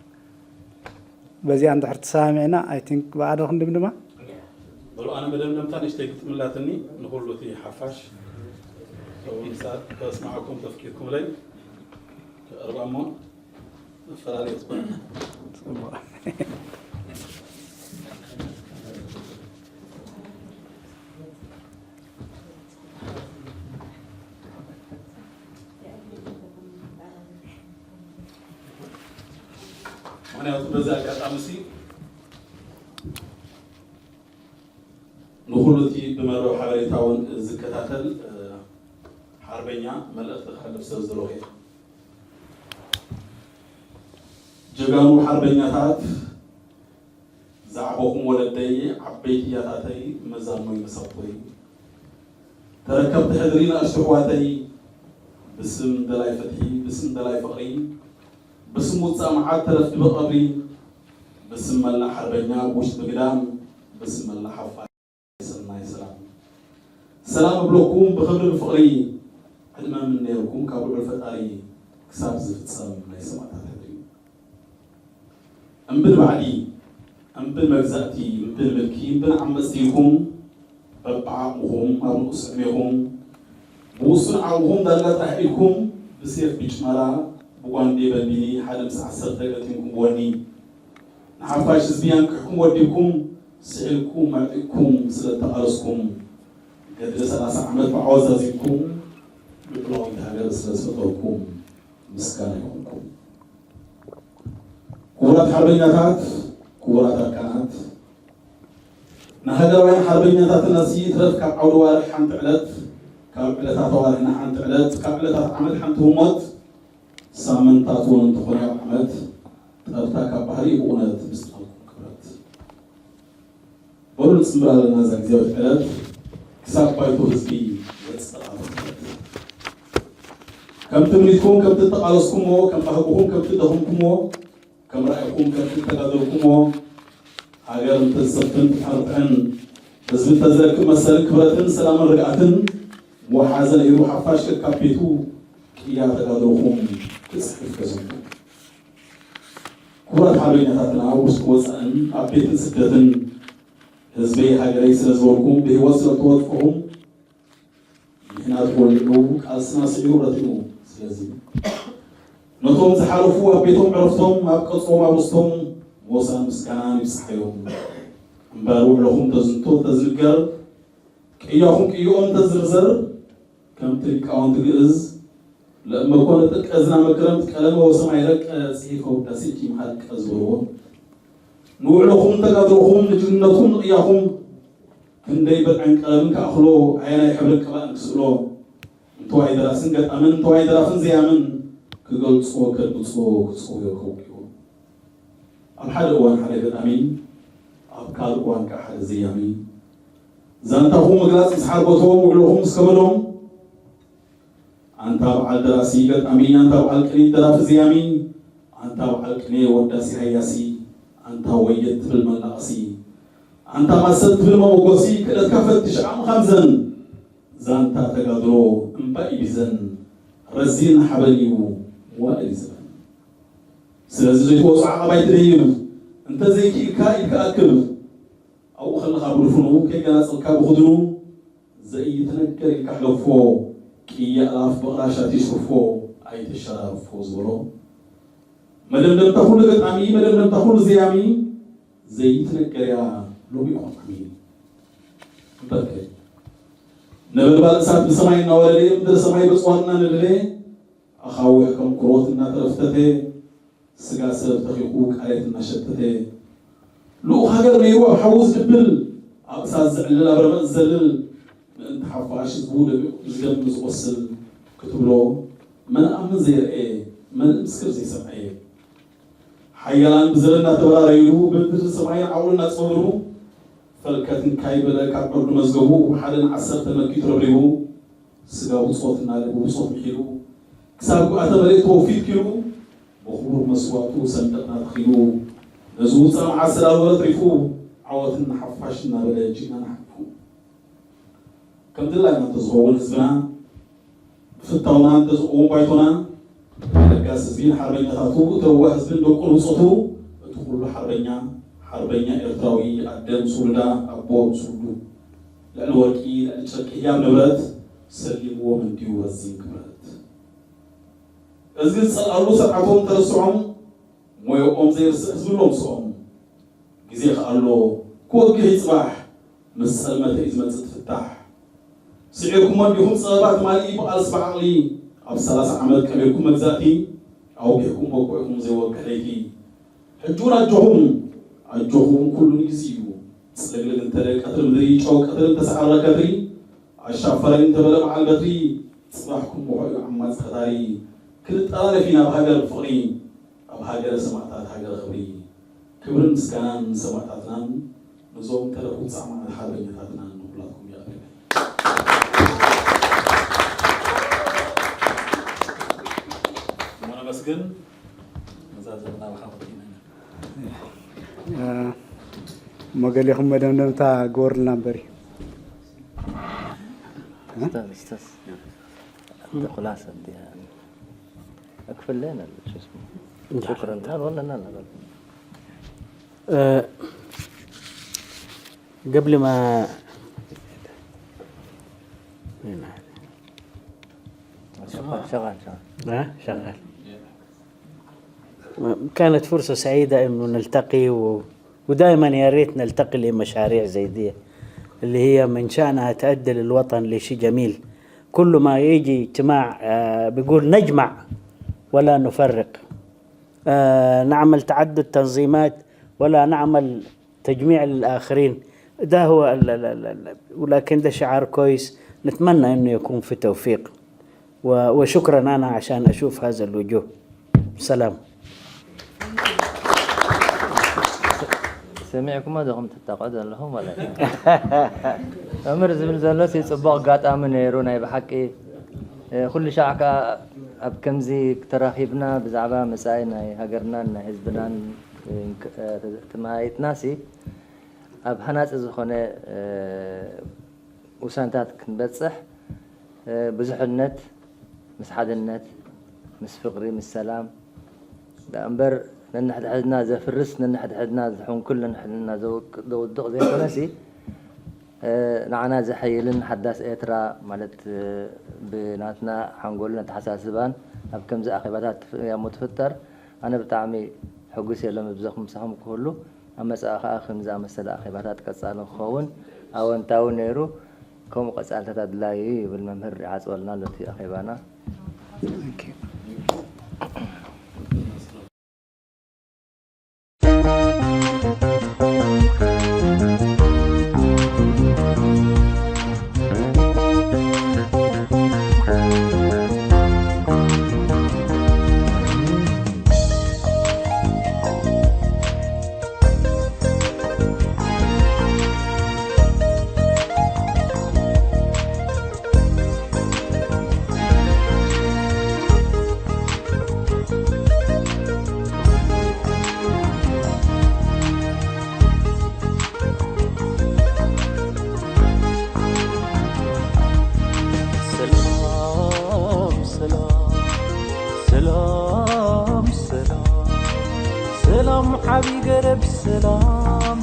በዚኣ እንድሕር ተሰማሚዕና I think ብኣዶ ክንድምድማ በሉ ኣነ መደምደምታ ንእሽተይ ግጥም ኣላትኒ ንኹሉ እቲ ሓፋሽ ከስምዓኩም ተፍቂድኩምለይ ክቐርባ እሞ መፈላለዩ ትኾነ ምክንያቱ በዚ ኣጋጣሚ ሲ ንኹሉ እቲ ብመርበብ ሓበሬታ እውን ዝከታተል ሓርበኛ መልእኽቲ ክሕልፍ ሰብ ዝረኽየ ጀጋኑ ሓርበኛታት ዝዓበኹም ወለደይ ዓበይቲ ያታተይ መዛኖይ መሳኩተይ ተረከብቲ ሕድሪ ንኣሽቱ ኣሕዋተይ ብስም ደላይ ፍትሒ ብስም ደላይ ፍቕሪ ብስም ውፃእ መዓት ተረፍቲ ብቐብሪ ብስም መላእ ሓርበኛ ብውሽጢ ብግዳም ብስም መላእ ሓፋሽ ሰናይ ሰላም ሰላም እብለኩም ብኽብሪ ብፍቕሪ ዕድመ ምነየልኩም ካብ ልዑል ፈጣሪ ክሳብ ዝፍፀም ናይ ሰማእታት ሕድሪ እምብል ባዕዲ እምብል መግዛእቲ እምብል ምልኪ እምብል ዓመፅቲ ኢልኩም በብዓቕምኹም ኣብ ንኡስ ዕድሜኹም ብውሱን ዓቕምኹም ዳርጋ ጥራሕ ኢልኩም ብሴፍ ብጭመራ ብጓንዴ በልቢኒ ሓደ ምስ ዓሰርተ ገጢምኩም ብወኒ ንሓፋሽ ህዝቢ ኣንቅሕኩም ወዲብኩም ስዒልኩም ኣዕጢቕኩም ስለ እተቓለስኩም ገድሊ ሰላሳ ዓመት ብዓወት ዛዚምኩም ልዑላዊት ሃገር ስለ ዝፈጠርኩም ምስጋና ይኹንኩም። ክቡራት ሓርበኛታት፣ ክቡራት ኣርካናት፣ ንሃገራውያን ሓርበኛታትና ሲ ይትረፍ ካብ ዓውደ ዋርሕ ሓንቲ ዕለት፣ ካብ ዕለታት ኣዋርሕና ሓንቲ ዕለት፣ ካብ ዕለታት ዓመት ሓንቲ ህሞት፣ ሳምንታት እውን እንተኾነ ኣብ ዓመት ጠብታ ካብ ባህሪ እዩ ብእውነት ምስቲ ናትኩም ክብረት። በሉ ንፅምብር ኣለና እዛ ግዜያዊት ዕለት ክሳብ ባይቶ ህዝቢ ዘፅድቓ ትኹነት። ከም ትምኒትኩም ከም ትተቓለስኩምዎ ከም ባህግኹም ከም ትደኽምኩምዎ ከም ራእይኹም ከም ትተጋደልኩምዎ ሃገር እንተዝሰፍን ትሓርጥዕን ህዝቢ እንተዝረክብ መሰልን ክብረትን ሰላምን ርግኣትን ወሓዘ ነይሩ ሓፋሽ ከካብ ቤቱ ቅያ ተጋድሎኹም ክፅሕፍ ከዘንቱ። ክቡራት ሓርበኛታትና ውሽጢ ወፃእን ኣብ ቤትን ስደትን ህዝበይ ሃገረይ ስለ ዝበልኩም ብህይወት ስለ ተወጥፍኹም ምሕናት ወሊዑ ቃልስና ስዒሩ ረቲሙ። ስለዚ ነቶም ዝሓለፉ ኣብ ቤቶም ዕረፍቶም ኣብ ቀፅሮም ኣብ ርስቶም ሞሳን ምስጋናን ይብፅሓዮም። እምበር ውዕሎኹም ተዝንቶ ተዝንገር ቅያኹም ቅይኦም ተዝርዘር ከምቲ ሊቃውንቲ ግእዝ ለእመኮነ ጥቀዝና መክረምት ቀለመ ወሰማይ ረቀ ጽሒፈ ውዳሴኪ ምሃልቀ ዝበልዎ ንውዕሎኹም ንተጋድሎኹም ንጅግንነትኩም ንቕያኹም ክንደይ ብርዕን ቀለምን ክኣኽሎ ኣየናይ ሕብርን ቀባእን ክስእሎ እንተዋይ ደራስን ገጣምን እንተዋይ ደራፍን ዘያምን ክገልጾ ከድምጾ ክጽውዮ ከውቅዮ ኣብ ሓደ እዋን ሓደ ገጣሚ ኣብ ካልእ እዋን ከዓ ሓደ ዘያሚ ዛንታኹም ምግላጽ ምስ ሓርበቶም ውዕሎኹም ምስ ከበዶም ኣንታ በዓል ደራሲ ገጣሚ፣ ኣንታ በዓል ቅኒት ደራፊ ዘያሚ፣ ኣንታ በዓል ቅኔ ወዳሲ ሃያሲ፣ ኣንታ ወየት ትብል መላቐሲ፣ ኣንታ ማሰል ትብል መበገሲ፣ ክእለትካ ፈትሽ ዓቕምኻ ምዘን። ዛንታ ተጋድሎ እምባ እዩ ቢዘን፣ ረዚን ሓበን እዩ መዋእል እዩ ዘበን። ስለዚ ዘይትወፅኦ ዓቐብ ኣይትደይብ፣ እንተዘይክኢልካ ኢድካ ኣክብ። ኣብኡ ከለኻ ብድፉኑ ከይገናፀልካ ብኽድኑ ዘይትነገር ኢልካ ሕለፎ። ቅያ ኣእላፍ ብቕራሻት ይሽርፎ ኣይተሸራርፎ ዝበሎ መደምደምታ ኩሉ ገጣሚ፣ መደምደምታ ኩሉ ዘያሚ ዘይትነገር እያ ሎሚ ቆጣሚ። እምበርከ ነበልባል እሳት ብሰማይ እናወረደ፣ ምድሪ ሰማይ በፅዋር እናነደደ፣ ኣኻውሕ ከም ኩሮት እናተረፍተተ፣ ስጋ ሰብ ተኺኹ ቃሬት እናሸተተ፣ ልኡኽ ሃገር ነይሩ ኣብ ሓዊ ዝድብል፣ ኣብ እሳት ዝዕልል ኣብ ረመፅ ዝዘልል፣ ምእንቲ ሓፋሽ ህዝቡ ደሚቑ ዝደሚ ዝቖስል፣ ክትብሎ መን ኣምን ዘይረኣየ፣ መን ምስክር ዘይሰምዐየ። ሓያላን ብዘበን እናተበራረዩሉ፣ ብምድሪ ሰማይን ዓቕሉ እናፀወሩ፣ ፈልከት እንካይ በለ ካብ ዕርዱ መዝገቡ፣ ሓደ ንዓሰርተ መኪቱ ረብሪቡ፣ ስጋ ብጾት እናለ ብብጾት ምሒሉ፣ ክሳብ ግብኣተ መሬት ተወፊት ኪሉ፣ ብኽቡር መስዋእቱ ሰንደቕና ተኺሉ፣ ነዚ ውፃእ መዓት ሰላም ወረ ትሪፉ፣ ዓወትን ንሓፋሽ እናበለ ጅግናና ሓሊፉ። ከም ድላይና እንተዝኸውን ህዝብና፣ ብፍታውና እንተዝኸውን ባይቶና፣ እቲ ለጋስ ህዝቢ ንሓርበኛታቱ፣ እቲ ለዋህ ህዝቢ ንደቁ ንብጾቱ፣ እቲ ኩሉ ሓርበኛ፣ ሓርበኛ ኤርትራዊ፣ ኣደ ምስ ውሉዳ፣ ኣቦ ምስ ውሉዱ፣ ልዕሊ ወርቂ፣ ልዕሊ ጨርቂ ህያብ ንብረት፣ ሰሊምዎም እንድዩ ረዚን ክብረት። እዚ ዝጸልኣሉ ስርዓቶም ተረስዖም፣ ሞያኦም ዘይርስዕ ህዝቢ ኣሎ ምስኦም። ግዜ ከኣ ኣሎ ክወግሕ እዩ ጽባሕ፣ ምስ ጸልመተ እዩ ዝመጽእ እቲ ፍታሕ። ስዒርኩሞ እንዲኹም ጸበባ ትማሊ ብቓልሲ ብዓቕሊ፣ ኣብ ሰላሳ ዓመት ቀቢርኩም መግዛእቲ፣ ኣውጊሕኩም በኩዕኩም ዘይወግሕ ለይቲ። ሕጂ እውን ኣጆኹም፣ ኣጆኹም ኩሉ ንግዜ እዩ። ጽልግልግ እንተለ ቀትሪ ምድሪ፣ ጨው ቀትሪ እንተሰዓረ ከትሪ፣ ኣሻፈረኝ እንተበለ በዓል በትሪ፣ ጽባሕኩም ብሖ እዩ ዓማጺ ከታሪ። ክንጠላለፍ ኢና ኣብ ሃገር ብፍቕሪ፣ ኣብ ሃገረ ሰማእታት ሃገረ ክብሪ። ክብርን ምስጋናን ንሰማእታትናን ንዞም ተረፉ ጻማእት ሓርበኛታትናን ንኹላትኩም የቐርብ። እሞ ነመስግን። ነዛ ዘለና ብሓወት ኢና። እሞ ገሌኹም መደምደምታ ግበሩልና እምበር እዩ። استاذ استاذ خلاصة دي أكفل لنا شو اسمه. شكرا. لا والله لا لا. أه، قبل ما شغال شغال شغال. ها شغال. كانت فرصة سعيدة إنه نلتقي و... ودائما يا ريت نلتقي لمشاريع زي دي اللي هي من شأنها تأدي للوطن لشيء جميل. كل ما يجي اجتماع آه، بيقول نجمع ولا نفرق. آه، نعمل تعدد تنظيمات ولا نعمل تجميع للآخرين. ده هو ال ال ال ال ولكن ده شعار كويس، نتمنى إنه يكون في توفيق. و- وشكرا أنا عشان أشوف هذا الوجوه. سلام. ሰሚዕኩሞ ዶ ከምቲ ተቆ ዘለኹም ማለት እዩ። መምህር ዝብል ዘሎ ሲ ጽቡቕ ኣጋጣሚ ነይሩ ናይ ብሓቂ። ኩሉ ሻዕ ከዓ ኣብ ከምዚ ተራኺብና ብዛዕባ መጻኢ ናይ ሃገርናን ናይ ህዝብናን ተመሃይጥና ሲ ኣብ ሃናጺ ዝኾነ ውሳነታት ክንበጽሕ ብዙሕነት ምስ ሓድነት ምስ ፍቕሪ ምስ ሰላም ደኣ እምበር ነንሕድሕድና ዘፍርስ ነንሕድሕድና ዝሕንኩል ነንሕድሕድና ዘውድቕ ዘይኮነሲ ንዓና ዘሐይልን ሓዳስ ኤርትራ ማለት ብናትና ሓንጎልን ኣተሓሳስባን ኣብ ከምዚ ኣኼባታት ያሞ ትፍጠር ኣነ ብጣዕሚ ሕጉስ የሎም ብዘኹም ምሳኹም ክህሉ ኣብ መጻኢ ከኣ ከም ዝኣመሰለ ኣኼባታት ቀጻሊ ክኸውን ኣወንታዊ ነይሩ። ከምኡ ቀጻልታት ኣድላዪ እዩ ይብል መምህር ይዓጽወልና ኣሎ እቲ ኣኼባና። ሰላም ሰላም ሰላም ዓቢ ገረብ ሰላም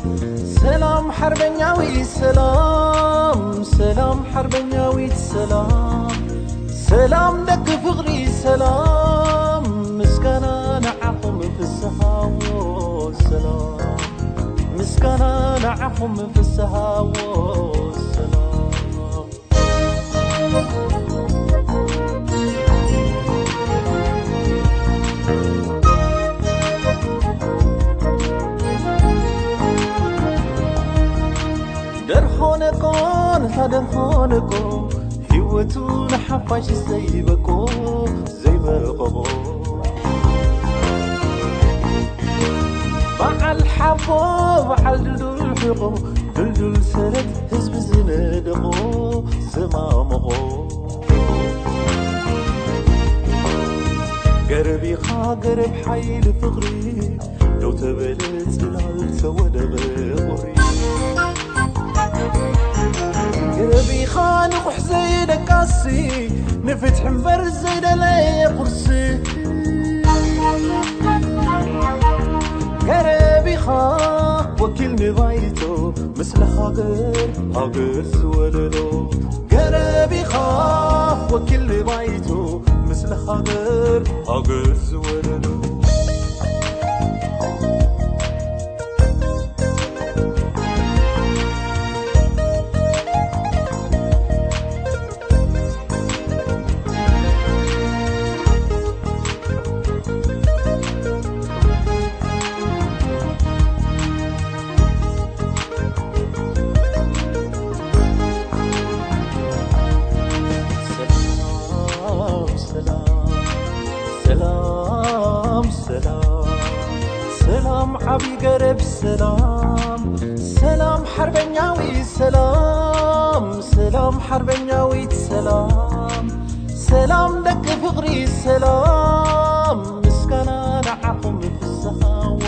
ሰላም ሓርበኛዊ ሰላም ሰላም ሓርበኛዊት ሰላም ሰላም ደቂ ፍቕሪ ሰላም ምስጋና ንዓኹም ፍስሃዎ ሰላም ምስጋና ንዓኹም ፍስሃዎ ሰላም ደርሆነቆ ነታ ደርሆነቆ ህይወቱ ንሓፋሽ ዘይበቆ ዘይበቆ በዓል ሓቦ በዓል ድልዱል ሕቆ ድልዱል ሰረት ህዝቢ ዝነደቆ ዝማመቖ ገረብ ኢኻ ገረብ ሓይሊ ፍቕሪ ደው ተበለ ጽላል ተወደበ ቁሪ ገረብ ኢኻ ንቑሕ ዘይደቃሲ ንፍትሒ እምበር ዘይደለየ ቁርሲ ገረብ ኢኻ ወኪል ንባይቶ ምስለ ሃገር ሃገር ዝወለዶ ገረብ ኢኻ ወኪል ንባይቶ ምስለ ሃገር ሃገር ዝወለዶ ሰላም ሰላም ሰላም ሰላም ሰላም ዓቢ ገረብ ሰላም ሰላም ሓርበኛዊ ሰላም ሰላም ሓርበኛዊት ሰላም ሰላም ደቂ ፍቕሪ ሰላም ምስጋና ንዓኹም ፍስሃዎ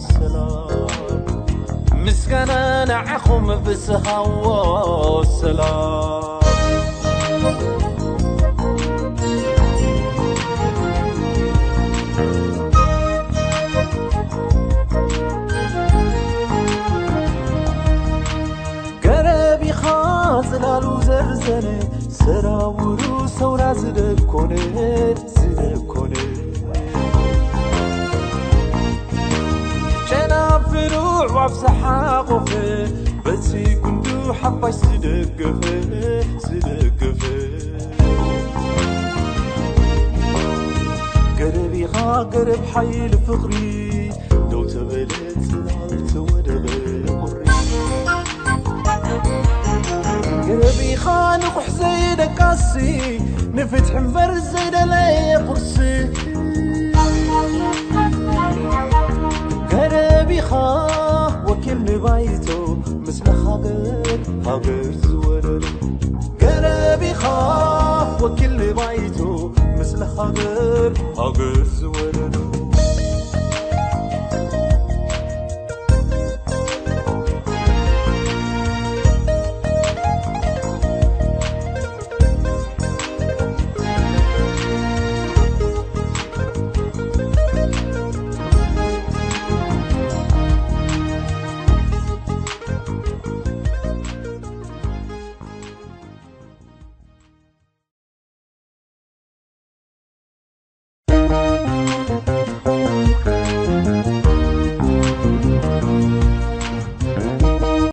ሰላም ምስጋና ንዓኹም ፍስሃዎ ሰላም ገረብ ኢኻ ጽላሉ ዘርዘነ ሰራውሩ ሰውራ ዝደኮነ ዝደኮነ ጨናፍሩ ዋብ ዝሓቆፈ በቲ ጉንዱ ሓፋሽ ዝደገፈ ዝደገፈ ገረብ ኢኻ ገረብ ሓይሊ ፍቕሪ ደው ተበለ ጽላል ተወደበ ቁሪ ገረብ ኢኻ ንቑሕ ዘይደቃሲ ንፍትሒ እምበር ዘይደለየ ቁርሲ ገረብ ኢኻ ወኪል ንባይቶ ምስለ ሃገር ሃገር ዝወለዶ ገረብ ኢኻ ወኪል ንባይቶ ምስለ ሃገር ሃገር ዝወለዶ